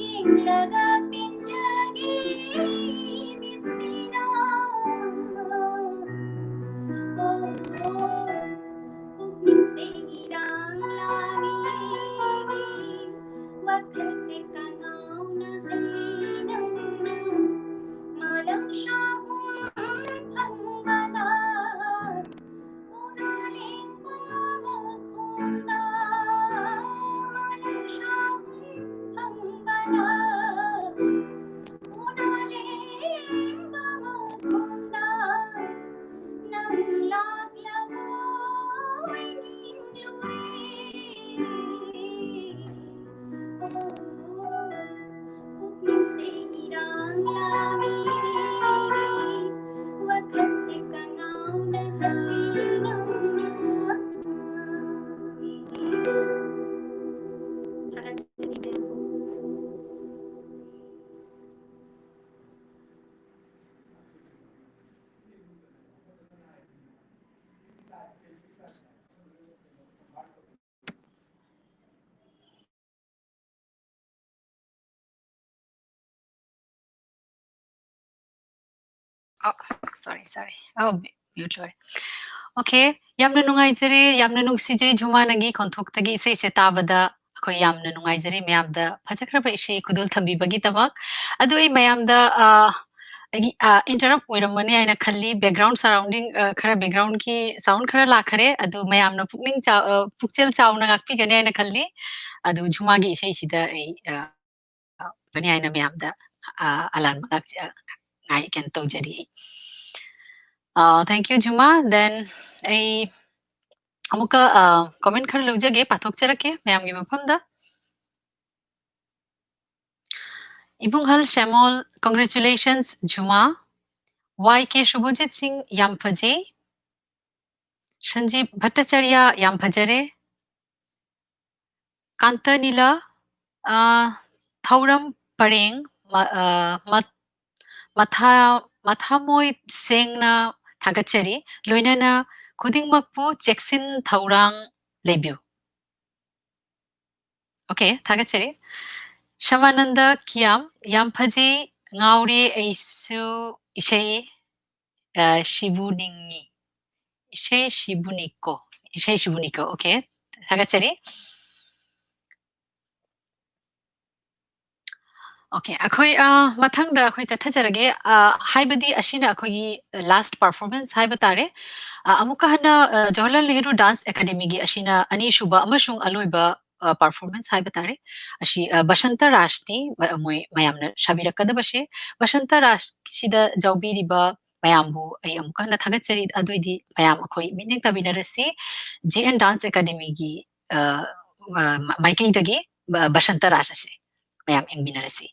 ꯌꯦꯡꯂꯒ ꯄꯦꯟꯖꯒꯦ ꯃꯤꯠꯁꯤꯅ꯫ ꯑꯣ, ꯑꯣ, ꯄꯨꯛꯅꯤꯡꯁꯦ ꯏꯔꯥꯡ ꯂꯥꯡꯉꯤ, ꯋꯥꯈꯜꯁꯦ ꯀꯉꯥꯎꯅꯍꯜꯂꯤ ꯅꯪꯅ꯫ ꯃꯥꯂꯪ ꯁꯥꯍꯨꯝ ꯐꯝꯕꯗ ꯎꯅꯅꯤꯡꯕ ꯃꯈꯣꯟꯗ ꯃꯥꯂꯪ ꯁꯥꯍꯨꯝ Oh, sorry, sorry. Oh, mute ꯂꯣꯏꯔꯦ꯫ Okay, ꯌꯥꯝꯅ ꯅꯨꯡꯉꯥꯏꯖꯔꯦ, ꯌꯥꯝꯅ ꯅꯨꯡꯁꯤꯖꯩ ꯖꯨꯃꯥ, ꯅꯪꯒꯤ ꯈꯣꯟꯊꯣꯛꯇꯒꯤ ꯏꯁꯩꯁꯦ ꯇꯥꯕꯗ ꯑꯩꯈꯣꯏ ꯌꯥꯝꯅ ꯅꯨꯡꯉꯥꯏꯖꯔꯦ꯫ ꯃꯌꯥꯝꯗ ꯐꯖꯈ꯭ꯔꯕ ꯏꯁꯩ ꯈꯨꯗꯣꯜ ꯊꯝꯕꯤꯕꯒꯤꯗꯃꯛ꯫ ꯑꯗꯨ ꯑꯩ ꯃꯌꯥꯝꯗ, ꯑ, ꯑꯩꯒꯤ, ꯑ, interrupt ꯑꯣꯏꯔꯝꯒꯅꯤ ꯍꯥꯏꯅ ꯈꯜꯂꯤ꯫ Background surrounding, ꯑ, ꯈꯔ background ꯀꯤ sound ꯈꯔ ꯂꯥꯛꯈꯔꯦ꯫ ꯑꯗꯨ ꯃꯌꯥꯝꯅ ꯄꯨꯛꯅꯤꯡ ꯆꯥꯎ-, ꯑ, ꯄꯨꯛꯆꯦꯜ ꯆꯥꯎꯅ ꯉꯥꯛꯄꯤꯒꯅꯤ ꯍꯥꯏꯅ ꯈꯜꯂꯤ꯫ ꯑꯗꯨ ꯖꯨꯃꯥꯒꯤ ꯏꯁꯩꯁꯤꯗ ꯑꯩ, ꯑ, ꯐꯪꯒꯅꯤ ꯍꯥꯏꯅ ꯃꯌꯥꯝꯗ, ꯑ, ꯑꯂꯥꯟꯕ ꯉꯥꯛꯆ-, ꯉꯥꯏ-, ꯀꯩꯅꯣ ꯇꯧꯖꯔꯤ ꯑꯩ꯫ ꯑ, thank you, ꯖꯨꯃꯥ꯫ Then ꯑꯩ ꯑꯃꯨꯛꯀ, ꯑ, comment ꯈꯔ ꯂꯧꯖꯒꯦ, ꯄꯥꯊꯣꯛꯆꯔꯛꯀꯦ ꯃꯌꯥꯝꯒꯤ ꯃꯐꯝꯗ꯫ ꯏꯕꯨꯡꯍꯜ ꯁꯦꯃꯣꯜ, congratulations, ꯖꯨꯃꯥ꯫ ꯋꯥꯏ ꯀꯦ ꯁꯨꯚꯖꯤꯠ ꯁꯤꯡ, ꯌꯥꯝ ꯐꯖꯩ꯫ ꯁꯟꯖꯤꯞ ꯚꯠꯇꯆꯥꯔꯌ, ꯌꯥꯝ ꯐꯖꯔꯦ꯫ ꯀꯥꯟꯇꯅꯤꯂ, ꯑ, ꯊꯧꯔꯝ ꯄꯔꯦꯡ, ꯃ-, ꯑ, ꯃ-, ꯃꯊꯥ-, ꯃꯊꯥꯃꯣꯏ ꯁꯦꯡꯅ ꯊꯥꯒꯠꯆꯔꯤ꯫ ꯂꯣꯏꯅꯅ ꯈꯨꯗꯤꯡꯃꯛꯄꯨ ꯆꯦꯛꯁꯤꯟ ꯊꯧꯔꯥꯡ ꯂꯩꯕꯤꯌꯨ꯫ Okay, ꯊꯥꯒꯠꯆꯔꯤ꯫ ꯁꯃꯥꯅꯟꯗ ꯀꯤꯌꯥꯝ, ꯌꯥꯝ ꯐꯖꯩ, ꯉꯥꯎꯔꯦ ꯑꯩꯁꯨ ꯏꯁꯩ, ꯑ, ꯁꯤꯕꯨ ꯅꯤꯡꯉꯤ꯫ ꯏꯁꯩ ꯁꯤꯕꯨ ꯅꯤꯀꯣ, ꯏꯁꯩ ꯁꯤꯕꯨ ꯅꯤꯀꯣ꯫ Okay, ꯊꯥꯒꯠꯆꯔꯤ꯫ Okay, ꯑꯩꯈꯣꯏ, ꯑ, ꯃꯊꯪꯗ ꯑꯩꯈꯣꯏ ꯆꯠꯊꯖꯔꯒꯦ꯫ ꯑ, ꯍꯥꯏꯕꯗꯤ ꯑꯁꯤꯅ ꯑꯩꯈꯣꯏꯒꯤ last performance ꯍꯥꯏꯕ ꯇꯥꯔꯦ꯫ ꯑ, ꯑꯃꯨꯛꯀ ꯍꯟꯅ, ꯑ, ꯖꯋꯥꯍꯔꯂꯥꯜ ꯅꯦꯍꯔꯨ Dance Academy ꯒꯤ ꯑꯁꯤꯅ ꯑꯅꯤꯁꯨꯕ ꯑꯃꯁꯨꯡ ꯑꯂꯣꯏꯕ, ꯑ, performance ꯍꯥꯏꯕ ꯇꯥꯔꯦ꯫ ꯑꯁꯤ, ꯑ, ꯕꯁꯟꯇ ꯔꯥꯖꯅꯤ, ꯃ-, ꯃꯣꯏ ꯃꯌꯥꯝꯅ ꯁꯥꯕꯤꯔꯛꯀꯗꯕꯁꯦ꯫ ꯕꯁꯟꯇ ꯔꯥꯖꯁꯤꯗ ꯌꯥꯎꯕꯤꯔꯤꯕ ꯃꯌꯥꯝꯕꯨ ꯑꯩ ꯑꯃꯨꯛꯀ ꯍꯟꯅ ꯊꯥꯒꯠꯆꯔꯤ꯫ ꯑꯗꯨꯑꯣꯏꯗꯤ ꯃꯌꯥꯝ ꯑꯩꯈꯣꯏ ꯃꯤꯠꯌꯦꯡ ꯇꯥꯃꯤꯟꯅꯔꯁꯤ꯫ J N Dance Academy ꯒꯤ, ꯑ, ꯑ, ꯃ-, ꯃꯥꯏꯀꯩꯗꯒꯤ ꯕ-, ꯕꯁꯟꯇ ꯔꯥꯖ ꯑꯁꯤ ꯃꯌꯥꯝ ꯌꯦꯡꯃꯤꯟꯅꯔꯁꯤ꯫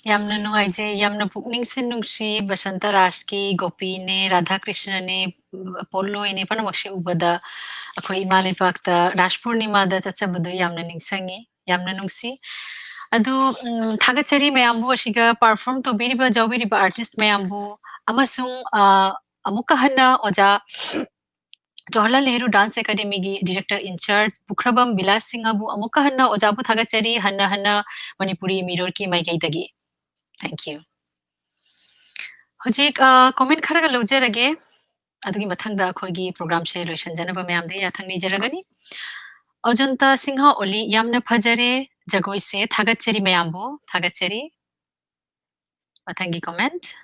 ꯌꯥꯝꯅ ꯅꯨꯡꯉꯥꯏꯖꯩ, ꯌꯥꯝꯅ ꯄꯨꯛꯅꯤꯡꯁꯦ ꯅꯨꯡꯁꯤ꯫ ꯕꯁꯟꯇ ꯔꯥꯖꯀꯤ ꯒꯣꯄꯤꯅꯦ, ꯔꯥꯙꯥ ꯀ꯭ꯔꯤꯁꯅꯅꯦ, ꯄꯣꯠꯂꯣꯏꯅꯦ, ꯄꯨꯝꯅꯃꯛꯁꯦ ꯎꯕꯗ ꯑꯩꯈꯣꯏ ꯏꯃꯥ ꯂꯩꯕꯥꯛꯇ ꯔꯥꯖ ꯄꯨꯔꯅꯤꯃꯥꯗ ꯆꯠꯆꯕꯗꯣ ꯌꯥꯝꯅ ꯅꯤꯡꯁꯤꯡꯉꯤ, ꯌꯥꯝꯅ ꯅꯨꯡꯁꯤ꯫ ꯑꯗꯨ, ꯎꯝ, ꯊꯥꯒꯠꯆꯔꯤ ꯃꯌꯥꯝꯕꯨ, ꯑꯁꯤꯒ perform ꯇꯧꯕꯤꯔꯤꯕ, ꯌꯥꯎꯕꯤꯔꯤꯕ artist ꯃꯌꯥꯝꯕꯨ, ꯑꯃꯁꯨꯡ, ꯑ, ꯑꯃꯨꯛꯀ ꯍꯟꯅ ꯑꯣꯖꯥ ꯖꯋꯥꯍꯔꯂꯥꯜ ꯅꯦꯍꯔꯨ Dance Academyꯒꯤ director in charge ꯄꯨꯈ꯭ꯔꯕꯝ ꯕꯤꯂꯥꯁ ꯁꯤꯡꯍꯕꯨ ꯑꯃꯨꯛꯀ ꯍꯟꯅ ꯑꯣꯖꯥꯕꯨ ꯊꯥꯒꯠꯆꯔꯤ, ꯍꯟꯅ ꯍꯟꯅ ꯃꯅꯤꯄꯨꯔꯤ ꯃꯤꯔꯣꯜꯒꯤ ꯃꯥꯏꯀꯩꯗꯒꯤ꯫ Thank you. ꯍꯧꯖꯤꯛ, ꯑ, comment ꯈꯔꯒ ꯂꯧꯖꯔꯒꯦ꯫ ꯑꯗꯨꯒꯤ ꯃꯊꯪꯗ ꯑꯩꯈꯣꯏꯒꯤ programꯁꯦ ꯂꯣꯏꯁꯤꯟꯖꯅꯕ ꯃꯌꯥꯝꯗ ꯌꯥꯊꯪ ꯅꯤꯖꯔꯒꯅꯤ꯫ ꯑꯣꯖꯟꯇ ꯁꯤꯡꯍ ꯑꯣꯂꯤ, ꯌꯥꯝꯅ ꯐꯖꯔꯦ ꯖꯒꯣꯏꯁꯦ, ꯊꯥꯒꯠꯆꯔꯤ ꯃꯌꯥꯝꯕꯨ, ꯊꯥꯒꯠꯆꯔꯤ꯫ ꯃꯊꯪꯒꯤ comment꯫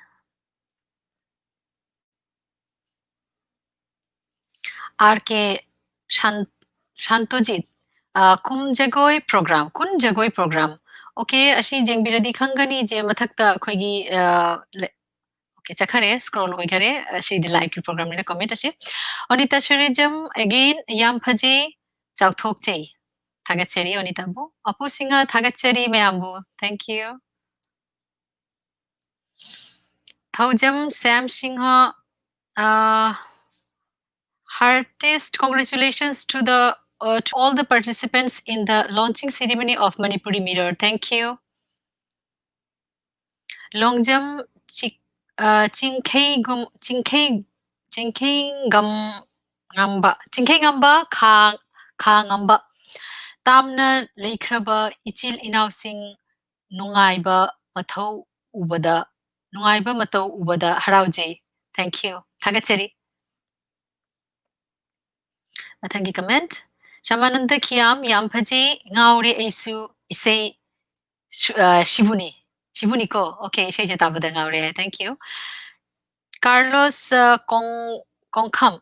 R K ꯁꯥꯟ-, ꯁꯥꯟꯇꯣꯖꯤꯠ, ꯑ, ꯀꯨꯝ ꯖꯒꯣꯏ program, ꯀꯨꯟ ꯖꯒꯣꯏ program꯫ Okay, ꯑꯁꯤ ꯌꯦꯡꯕꯤꯔꯗꯤ ꯈꯪꯒꯅꯤ ꯖꯦ ꯃꯊꯛꯇ ꯑꯩꯈꯣꯏꯒꯤ, ꯑ, ꯂꯦ-, okay, ꯆꯠꯈꯔꯦ, scroll ꯑꯣꯏꯈꯔꯦ꯫ ꯑꯁꯤꯗꯤ liveꯀꯤ programꯅꯤꯅ comment ꯑꯁꯤ꯫ ꯑꯣꯅꯤꯇꯥ ꯁꯨꯔꯤꯖꯝ, again, ꯌꯥꯝ ꯐꯖꯩ, ꯆꯥꯎꯊꯣꯛꯆꯩ꯫ ꯊꯥꯒꯠꯆꯔꯤ ꯑꯣꯅꯤꯇꯥꯕꯨ꯫ ꯑꯄꯨ ꯁꯤꯡꯍ, ꯊꯥꯒꯠꯆꯔꯤ ꯃꯌꯥꯝꯕꯨ꯫ Thank you. ꯊꯧꯖꯝ ꯁ꯭ꯌꯥꯝ ꯁꯤꯡꯍ, ꯑ, heartiest congratulations to the, uh, to all the participants in the launching ceremony of Manipuri Mirror. Thank you. Longjam ꯆꯤ-, ꯑ, ꯆꯤꯡꯈꯩꯒꯨꯝ-, ꯆꯤꯡꯈꯩ-, ꯆꯤꯡꯈꯩꯒꯝ ꯉꯝꯕ, ꯆꯤꯡꯈꯩꯉꯝꯕ ꯈꯥ-, ꯈꯥ ꯉꯝꯕ꯫ ꯇꯥꯝꯅ ꯂꯩꯈ꯭ꯔꯕ ꯏꯆꯤꯜ ꯏꯅꯥꯎꯁꯤꯡ, ꯅꯨꯡꯉꯥꯏꯕ ꯃꯊꯧ ꯎꯕꯗ, ꯅꯨꯡꯉꯥꯏꯕ ꯃꯇꯧ ꯎꯕꯗ ꯍꯔꯥꯎꯖꯩ꯫ Thank you. ꯊꯥꯒꯠꯆꯔꯤ꯫ ꯃꯊꯪꯒꯤ comment꯫ ꯁ꯭ꯌꯥꯃꯥꯅꯟꯗ ꯈꯤꯌꯥꯝ, ꯌꯥꯝ ꯐꯖꯩ, ꯉꯥꯎꯔꯦ ꯑꯩꯁꯨ, ꯏꯁꯩ ꯁꯨ-, ꯑ, ꯁꯤꯕꯨꯅꯤ, ꯁꯤꯕꯨꯅꯤꯀꯣ? Okay, ꯏꯁꯩꯁꯦ ꯇꯥꯕꯗ ꯉꯥꯎꯔꯦ꯫ Thank you. ꯀꯥꯔꯂꯣꯁ, ꯑ, ꯀꯣꯡ-, ꯀꯣꯡꯈꯝ,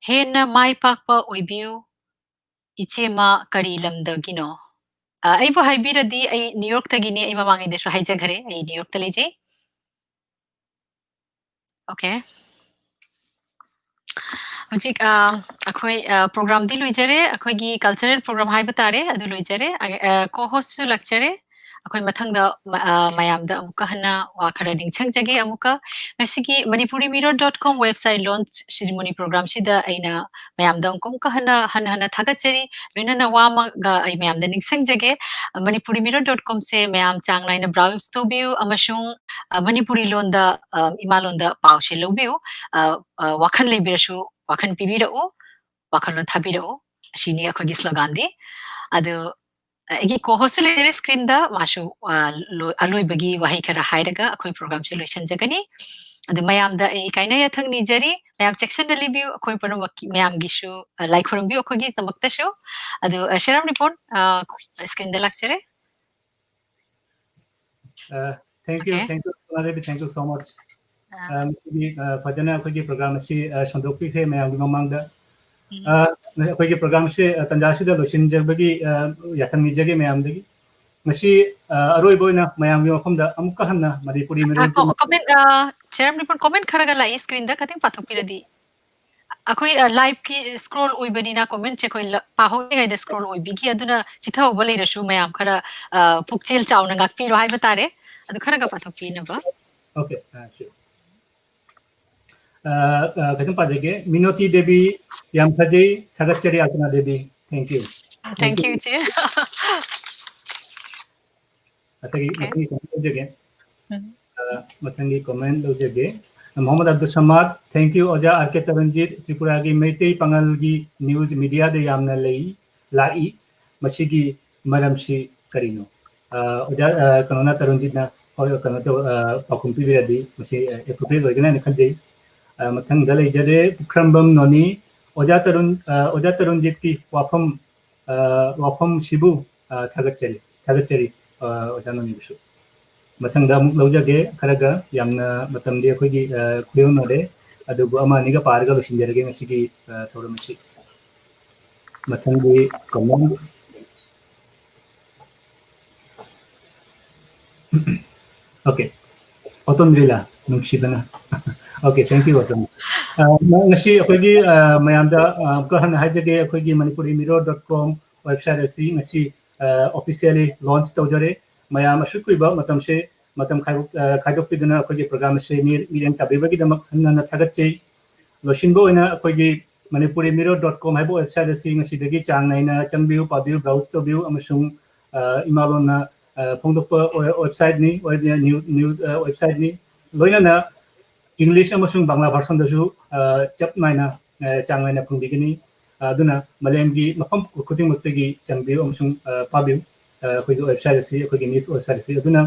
ꯍꯦꯟꯅ ꯃꯥꯏ ꯄꯥꯛꯄ ꯑꯣꯏꯕꯤꯌꯨ, ꯏꯆꯦꯃ ꯀꯔꯤ ꯂꯝꯗꯒꯤꯅꯣ? ꯑ, ꯑꯩꯕꯨ ꯍꯥꯏꯕꯤꯔꯗꯤ ꯑꯩ ꯅ꯭ꯌꯨ ꯌꯣꯔꯛꯇꯒꯤꯅꯤ, ꯑꯩ ꯃꯃꯥꯡꯉꯩꯗꯁꯨ ꯍꯥꯏꯖꯈ꯭ꯔꯦ, ꯑꯩ ꯅ꯭ꯌꯨ ꯌꯣꯔꯛꯇ ꯂꯩꯖꯩ꯫ Okay. ꯍꯧꯖꯤꯛ, ꯑ, ꯑꯩꯈꯣꯏ, ꯑ, programꯗꯤ ꯂꯣꯏꯖꯔꯦ, ꯑꯩꯈꯣꯏꯒꯤ cultural program ꯍꯥꯏꯕ ꯇꯥꯔꯦ, ꯑꯗꯨ ꯂꯣꯏꯖꯔꯦ꯫ ꯑ, ꯑ, co-hostꯁꯨ ꯂꯥꯛꯆꯔꯦ, ꯑꯩꯈꯣꯏ ꯃꯊꯪꯗ ꯃ-, ꯑ, ꯃꯌꯥꯝꯗ ꯑꯃꯨꯛꯀ ꯍꯟꯅ ꯋꯥ ꯈꯔ ꯅꯤꯡꯁꯤꯡꯖꯒꯦ꯫ ꯑꯃꯨꯛꯀ ꯉꯁꯤꯒꯤ ꯃꯅꯤꯄꯨꯔꯤ ꯃꯤꯔꯣ dot com website launch ceremony program ꯁꯤꯗ ꯑꯩꯅ ꯃꯌꯥꯝꯗ ꯑꯃꯨꯛꯀ, ꯑꯃꯨꯛꯀ ꯍꯟꯅ, ꯍꯟꯅ, ꯍꯟꯅ ꯊꯥꯒꯠꯆꯔꯤ꯫ ꯂꯣꯏꯅꯅ ꯋꯥ ꯑꯃꯒ ꯑꯩ ꯃꯌꯥꯝꯗ ꯅꯤꯡꯁꯤꯡꯖꯒꯦ꯫ ꯃꯅꯤꯄꯨꯔꯤ ꯃꯤꯔꯣ dot com ꯁꯦ ꯃꯌꯥꯝ ꯆꯥꯡ ꯅꯥꯏꯅ browse ꯇꯧꯕꯤꯌꯨ ꯑꯃꯁꯨꯡ, ꯑ, ꯃꯅꯤꯄꯨꯔꯤ ꯂꯣꯟꯗ, ꯑ, ꯏꯃꯥ ꯂꯣꯟꯗ ꯄꯥꯎꯁꯦ ꯂꯧꯕꯤꯌꯨ꯫ ꯑ, ꯑ, ꯋꯥꯈꯜ ꯂꯩꯕꯤꯔꯁꯨ ꯋꯥꯈꯜ ꯄꯤꯕꯤꯔꯛꯎ, ꯋꯥꯈꯜꯂꯣꯟ ꯊꯥꯕꯤꯔꯛꯎ꯫ ꯑꯁꯤꯅꯤ ꯑꯩꯈꯣꯏꯒꯤ slogan ꯗꯤ꯫ ꯑꯗꯨ ꯑꯩꯒꯤ co-host ꯁꯨ ꯂꯩꯖꯔꯦ screen ꯗ, ꯃꯥꯁꯨ, ꯑ, ꯂꯣ-, ꯑꯂꯣꯏꯕꯒꯤ ꯋꯥꯍꯩ ꯈꯔ ꯍꯥꯏꯔꯒ ꯑꯩꯈꯣꯏ program ꯁꯦ ꯂꯣꯏꯁꯤꯟꯖꯒꯅꯤ꯫ ꯑꯗꯨ ꯃꯌꯥꯝꯗ ꯑꯩ ꯏꯀꯥꯏꯅ ꯌꯥꯊꯪ ꯅꯤꯖꯔꯤ, ꯃꯌꯥꯝ ꯆꯦꯛꯁꯤꯟꯅ ꯂꯩꯕꯤꯌꯨ, ꯑꯩꯈꯣꯏ ꯄꯨꯝꯅꯃꯛꯀꯤ, ꯃꯌꯥꯝꯒꯤꯁꯨ, ꯑ, ꯂꯥꯏ ꯈꯨꯔꯨꯝꯕꯤꯌꯨ ꯑꯩꯈꯣꯏꯒꯤꯗꯃꯛꯇꯁꯨ꯫ ꯑꯗꯨ, ꯑ, ꯁꯦꯔꯥꯝ ꯔꯤꯄꯣꯟ, ꯑ, screen ꯗ ꯂꯥꯛꯆꯔꯦ꯫ ꯑ, thank you, Okay. Thank you, Sona Devi, thank you so much. ꯑ, ꯑ, ꯉꯁꯤꯗꯤ, ꯑ, ꯐꯖꯅ ꯑꯩꯈꯣꯏꯒꯤ program ꯑꯁꯤ, ꯑ, ꯁꯟꯗꯣꯛꯄꯤꯈ꯭ꯔꯦ ꯃꯌꯥꯝꯒꯤ ꯃꯃꯥꯡꯗ꯫ ꯎꯝ꯫ ꯑ, ꯑꯩꯈꯣꯏꯒꯤ program ꯑꯁꯤ, ꯑ, ꯇꯥꯟꯖꯥ ꯑꯁꯤꯗ ꯂꯣꯏꯁꯤꯟꯖꯕꯒꯤ, ꯑ, ꯌꯥꯊꯪ ꯅꯤꯖꯒꯦ ꯃꯌꯥꯝꯗꯒꯤ꯫ ꯉꯁꯤ, ꯑ, ꯑꯔꯣꯏꯕ ꯑꯣꯏꯅ ꯃꯌꯥꯝꯒꯤ ꯃꯐꯝꯗ ꯑꯃꯨꯛꯀ ꯍꯟꯅ ꯃꯅꯤꯄꯨꯔꯤ ꯑ, ꯃꯤꯔꯣꯜꯒꯤ ꯀꯣ-, comment, ꯑ, ꯁꯦꯔꯥꯝ ꯔꯤꯄꯣꯟ, comment ꯈꯔꯒ ꯂꯥꯛꯏ screen ꯗ, ꯈꯤꯇꯪ ꯄꯥꯊꯣꯛꯄꯤꯔꯗꯤ꯫ ꯑꯩꯈꯣꯏ, ꯑ, live ꯀꯤ scroll ꯑꯣꯏꯕꯅꯤꯅ comment ꯁꯦ ꯑꯩꯈꯣꯏ ꯂ-, ꯄꯥꯍꯧꯗ꯭ꯔꯤꯉꯩꯗ scroll ꯑꯣꯏꯕꯤꯈꯤ꯫ ꯑꯗꯨꯅ ꯆꯤꯊꯍꯧꯕ ꯂꯩꯔꯁꯨ ꯃꯌꯥꯝ ꯈꯔ, ꯑ, ꯄꯨꯛꯆꯦꯜ ꯆꯥꯎꯅ ꯉꯥꯛꯄꯤꯔꯣ ꯍꯥꯏꯕ ꯇꯥꯔꯦ꯫ ꯑꯗꯨ ꯈꯔꯒ ꯄꯥꯊꯣꯛꯄꯤꯅꯕ꯫ Okay, ꯑ, sure. ꯑ, ꯑ, ꯈꯤꯇꯪ ꯄꯥꯖꯒꯦ꯫ ꯃꯤꯅꯣꯇꯤ ꯗꯦꯕꯤ, ꯌꯥꯝ ꯐꯖꯩ, ꯊꯥꯒꯠꯆꯔꯤ, ꯑꯜꯄꯅꯥ Devi. Thank you. Thank you, ꯏꯆꯦ꯫ ꯉꯁꯥꯏꯒꯤ Okay. ꯃꯊꯪꯒꯤ comment ꯂꯧꯖꯒꯦ꯫ ꯎꯝ꯫ ꯑ, ꯃꯊꯪꯒꯤ comment ꯂꯧꯖꯒꯦ꯫ ꯃꯣꯍꯝꯃꯗ ꯑꯕꯗꯨꯜ ꯁꯃꯥꯗ, thank you, ꯑꯣꯖꯥ ꯑꯥꯔ ꯀꯦ ꯇꯔꯨꯟꯖꯤꯠ, ꯇ꯭ꯔꯤꯄꯨꯔꯥꯒꯤ ꯃꯩꯇꯩ ꯄꯥꯉꯜꯒꯤ news media ꯗ ꯌꯥꯝꯅ ꯂꯩ, ꯂꯥꯛꯏ꯫ ꯃꯁꯤꯒꯤ ꯃꯔꯝꯁꯤ ꯀꯔꯤꯅꯣ? ꯑ, ꯑꯣꯖꯥ, ꯑ, ꯀꯩꯅꯣꯅ, ꯇꯔꯨꯟꯖꯤꯠꯅ, ꯍꯣꯏ, ꯀꯩꯅꯣ ꯇꯧ-, ꯑ, ꯄꯥꯎꯈꯨꯝ ꯄꯤꯕꯤꯔꯗꯤ ꯃꯁꯤ, ꯑ, appropriate ꯑꯣꯏꯒꯅꯤ ꯍꯥꯏꯅ ꯈꯟꯖꯩ꯫ ꯑ, ꯃꯊꯪꯗ ꯂꯩꯖꯔꯦ, ꯄꯨꯈ꯭ꯔꯝꯕꯝ ꯅꯣꯅꯤ꯫ ꯑꯣꯖꯥ ꯇꯔꯨꯟ-, ꯑ, ꯑꯣꯖꯥ ꯇꯔꯨꯟꯖꯤꯠꯀꯤ ꯋꯥꯐꯝ, ꯑ, ꯋꯥꯐꯝꯁꯤꯕꯨ, ꯑ, ꯊꯥꯒꯠꯆꯔꯤ, ꯊꯥꯒꯠꯆꯔꯤ, ꯑ, ꯑꯣꯖꯥ ꯅꯣꯅꯤꯕꯨꯁꯨ꯫ ꯃꯊꯪꯗ ꯑꯃꯨꯛ ꯂꯧꯖꯒꯦ, ꯈꯔꯒ ꯌꯥꯝꯅ ꯃꯇꯝꯗꯤ ꯑꯩꯈꯣꯏꯒꯤ, ꯑ, ꯈꯨꯌꯧꯅꯔꯦ, ꯑꯗꯨꯕꯨ ꯑꯃ ꯑꯅꯤꯒ ꯄꯥꯔꯒ ꯂꯣꯏꯁꯤꯟꯖꯔꯒꯦ ꯉꯁꯤꯒꯤ, ꯑ, ꯊꯧꯔꯝ ꯑꯁꯤ꯫ ꯃꯊꯪꯒꯤ comment꯫ Okay. ꯑꯣꯇꯣꯟꯗ꯭ꯔꯤꯂꯥ, ꯅꯨꯡꯁꯤꯕꯅ꯫ Okay, thank you, ꯑꯣꯇꯣꯟ꯫ ꯑ, ꯉꯁꯤ ꯑꯩꯈꯣꯏꯒꯤ, ꯑ, ꯃꯌꯥꯝꯗ, ꯑ, ꯑꯃꯨꯛꯀ ꯍꯟꯅ ꯍꯥꯏꯖꯒꯦ, ꯑꯩꯈꯣꯏꯒꯤ ꯃꯅꯤꯄꯨꯔꯤ ꯃꯤꯔꯣ dot com website ꯑꯁꯤ ꯉꯁꯤ, ꯑ, officially launch ꯇꯧꯖꯔꯦ꯫ ꯃꯌꯥꯝ ꯑꯁꯨꯛ ꯀꯨꯏꯕ ꯃꯇꯝꯁꯦ, ꯃꯇꯝ ꯈꯥꯏꯗꯣꯛ-, ꯑ, ꯈꯥꯏꯗꯣꯛꯄꯤꯗꯨꯅ ꯑꯩꯈꯣꯏꯒꯤ program ꯑꯁꯤ ꯃꯤ-, ꯃꯤꯠꯌꯦꯡ ꯇꯥꯕꯤꯕꯒꯤꯗꯃꯛ ꯍꯟꯅ ꯍꯟꯅ ꯊꯥꯒꯠꯆꯩ꯫ ꯂꯣꯏꯁꯤꯟꯕ ꯑꯣꯏꯅ ꯑꯩꯈꯣꯏꯒꯤ ꯃꯅꯤꯄꯨꯔꯤ ꯃꯤꯔꯣꯔ ꯗꯣꯠ ꯀꯣꯝ ꯍꯥꯏꯕ website ꯑꯁꯤ ꯉꯁꯤꯗꯒꯤ ꯆꯥꯡ ꯅꯥꯏꯅ ꯆꯪꯕꯤꯌꯨ, ꯄꯥꯕꯤꯌꯨ, browse ꯇꯧꯕꯤꯌꯨ, ꯑꯃꯁꯨꯡ, ꯑ, ꯏꯃꯥ ꯂꯣꯟꯅ, ꯑ, ꯐꯣꯡꯗꯣꯛꯄ ꯋꯦ-, websiteꯅꯤ, ꯋꯦꯕ ꯅ꯭ꯌꯨꯁ, ꯅ꯭ꯌꯨꯁ, ꯑ, websiteꯅꯤ꯫ ꯂꯣꯏꯅꯅ English ꯑꯃꯁꯨꯡ ꯕꯪꯒ꯭ꯂꯥ versionꯗꯁꯨ, ꯑ, ꯆꯞ ꯃꯥꯟꯅ, ꯑ, ꯆꯥꯡ ꯅꯥꯏꯅ ꯐꯪꯕꯤꯒꯅꯤ꯫ ꯑ, ꯑꯗꯨꯅ ꯃꯥꯂꯦꯝꯒꯤ ꯃꯐꯝ ꯈꯨꯗꯤꯡꯃꯛꯇꯒꯤ ꯆꯪꯕꯤꯌꯨ ꯑꯃꯁꯨꯡ, ꯑ, ꯄꯥꯕꯤꯌꯨ꯫ ꯑ, ꯑꯩꯈꯣꯏꯒꯤ website ꯑꯁꯤ, ꯑꯩꯈꯣꯏꯒꯤ news website ꯑꯁꯤ꯫ ꯑꯗꯨꯅ,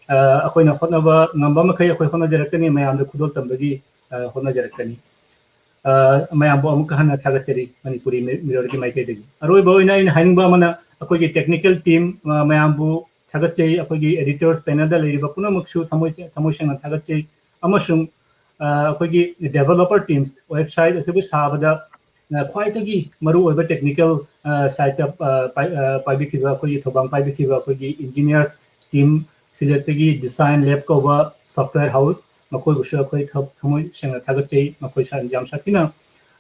ꯑ, ꯑꯩꯈꯣꯏꯅ ꯍꯣꯠꯅꯕ ꯉꯝꯕ ꯃꯈꯩ ꯑꯩꯈꯣꯏ ꯍꯣꯠꯅꯖꯔꯛꯀꯅꯤ, ꯃꯌꯥꯝꯗ ꯈꯨꯗꯣꯜ ꯇꯝꯕꯒꯤ, ꯑ, ꯍꯣꯠꯅꯖꯔꯛꯀꯅꯤ꯫ ꯑ, ꯃꯌꯥꯝꯕꯨ ꯑꯃꯨꯛꯀ ꯍꯟꯅ ꯊꯥꯒꯠꯆꯔꯤ ꯃꯅꯤꯄꯨꯔꯤ ꯃꯤ-, ꯃꯤꯔꯣꯔꯒꯤ ꯃꯥꯏꯀꯩꯗꯒꯤ꯫ ꯑꯔꯣꯏꯕ ꯑꯣꯏꯅ ꯑꯩꯅ ꯍꯥꯏꯅꯤꯡꯕ ꯑꯃꯅ, ꯑꯩꯈꯣꯏꯒꯤ technical team, ꯑ, ꯃꯌꯥꯝꯕꯨ ꯊꯥꯒꯠꯆꯩ, ꯑꯩꯈꯣꯏꯒꯤ editors panelꯗ ꯂꯩꯔꯤꯕ ꯄꯨꯝꯅꯃꯛꯁꯨ ꯊꯃꯣꯏ, ꯊꯃꯣꯏ ꯁꯦꯡꯅ ꯊꯥꯒꯠꯆꯩ, ꯑꯃꯁꯨꯡ, ꯑ, ꯑꯩꯈꯣꯏꯒꯤ developer teams, website ꯑꯁꯤꯕꯨ ꯁꯥꯕꯗ, ꯑ, ꯈ꯭ꯋꯥꯏꯗꯒꯤ ꯃꯔꯨꯑꯣꯏꯕ technical, ꯑ, sideꯇ, ꯑ, ꯄꯥꯏ-, ꯑ, ꯄꯥꯏꯕꯤꯈꯤꯕ, ꯑꯩꯈꯣꯏꯒꯤ ꯊꯧꯗꯥꯡ ꯄꯥꯏꯕꯤꯈꯤꯕ ꯑꯩꯈꯣꯏꯒꯤ engineers team, ꯁꯤꯂꯦꯠꯇꯒꯤ Design Lab ꯀꯧꯕ software house, ꯃꯈꯣꯏꯕꯨꯁꯨ ꯑꯩꯈꯣꯏ ꯊ-, ꯊꯃꯣꯏ ꯁꯦꯡꯅ ꯊꯥꯒꯠꯆꯩ꯫ ꯃꯈꯣꯏ ꯁꯥ-, ꯌꯥꯝ ꯁꯥꯊꯤꯅ,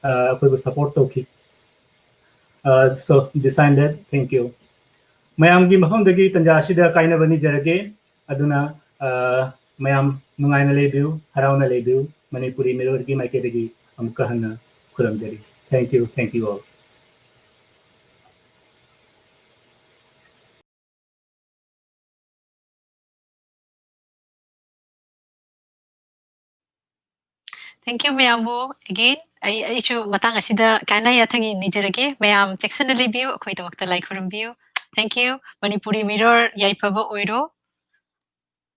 ꯑ, ꯑꯩꯈꯣꯏꯕꯨ support ꯇꯧꯈꯤ꯫ ꯑ, so, Design Lab, thank you꯫ ꯃꯌꯥꯝꯒꯤ ꯃꯐꯝꯗꯒꯤ ꯇꯟꯖꯥ ꯑꯁꯤꯗ ꯀꯥꯏꯅꯕ ꯅꯤꯖꯔꯒꯦ꯫ ꯑꯗꯨꯅ, ꯑ, ꯃꯌꯥꯝ ꯅꯨꯡꯉꯥꯏꯅ ꯂꯩꯕꯤꯌꯨ, ꯍꯔꯥꯎꯅ ꯂꯩꯕꯤꯌꯨ꯫ ꯃꯅꯤꯄꯨꯔꯤ ꯃꯤꯔꯣꯔꯒꯤ ꯃꯥꯏꯀꯩꯗꯒꯤ ꯑꯃꯨꯛꯀ ꯍꯟꯅ ꯈꯨꯔꯨꯝꯖꯔꯤ꯫ Thank you, thank you all. Thank you, ꯃꯌꯥꯝꯕꯨ꯫ Again, ꯑꯩ, ꯑꯩꯁꯨ ꯃꯇꯥꯡ ꯑꯁꯤꯗ ꯀꯥꯏꯅ ꯌꯥꯊꯪ ꯅꯤꯖꯔꯒꯦ꯫ ꯃꯌꯥꯝ ꯆꯦꯛꯁꯤꯟꯅ ꯂꯩꯕꯤꯌꯨ, ꯑꯩꯈꯣꯏꯗꯃꯛꯇ ꯂꯥꯏ ꯈꯨꯔꯨꯝꯕꯤꯌꯨ꯫ Thank you꯫ ꯃꯅꯤꯄꯨꯔꯤ ꯃꯤꯔꯣꯔ ꯌꯥꯏꯐꯕ ꯑꯣꯏꯔꯣ꯫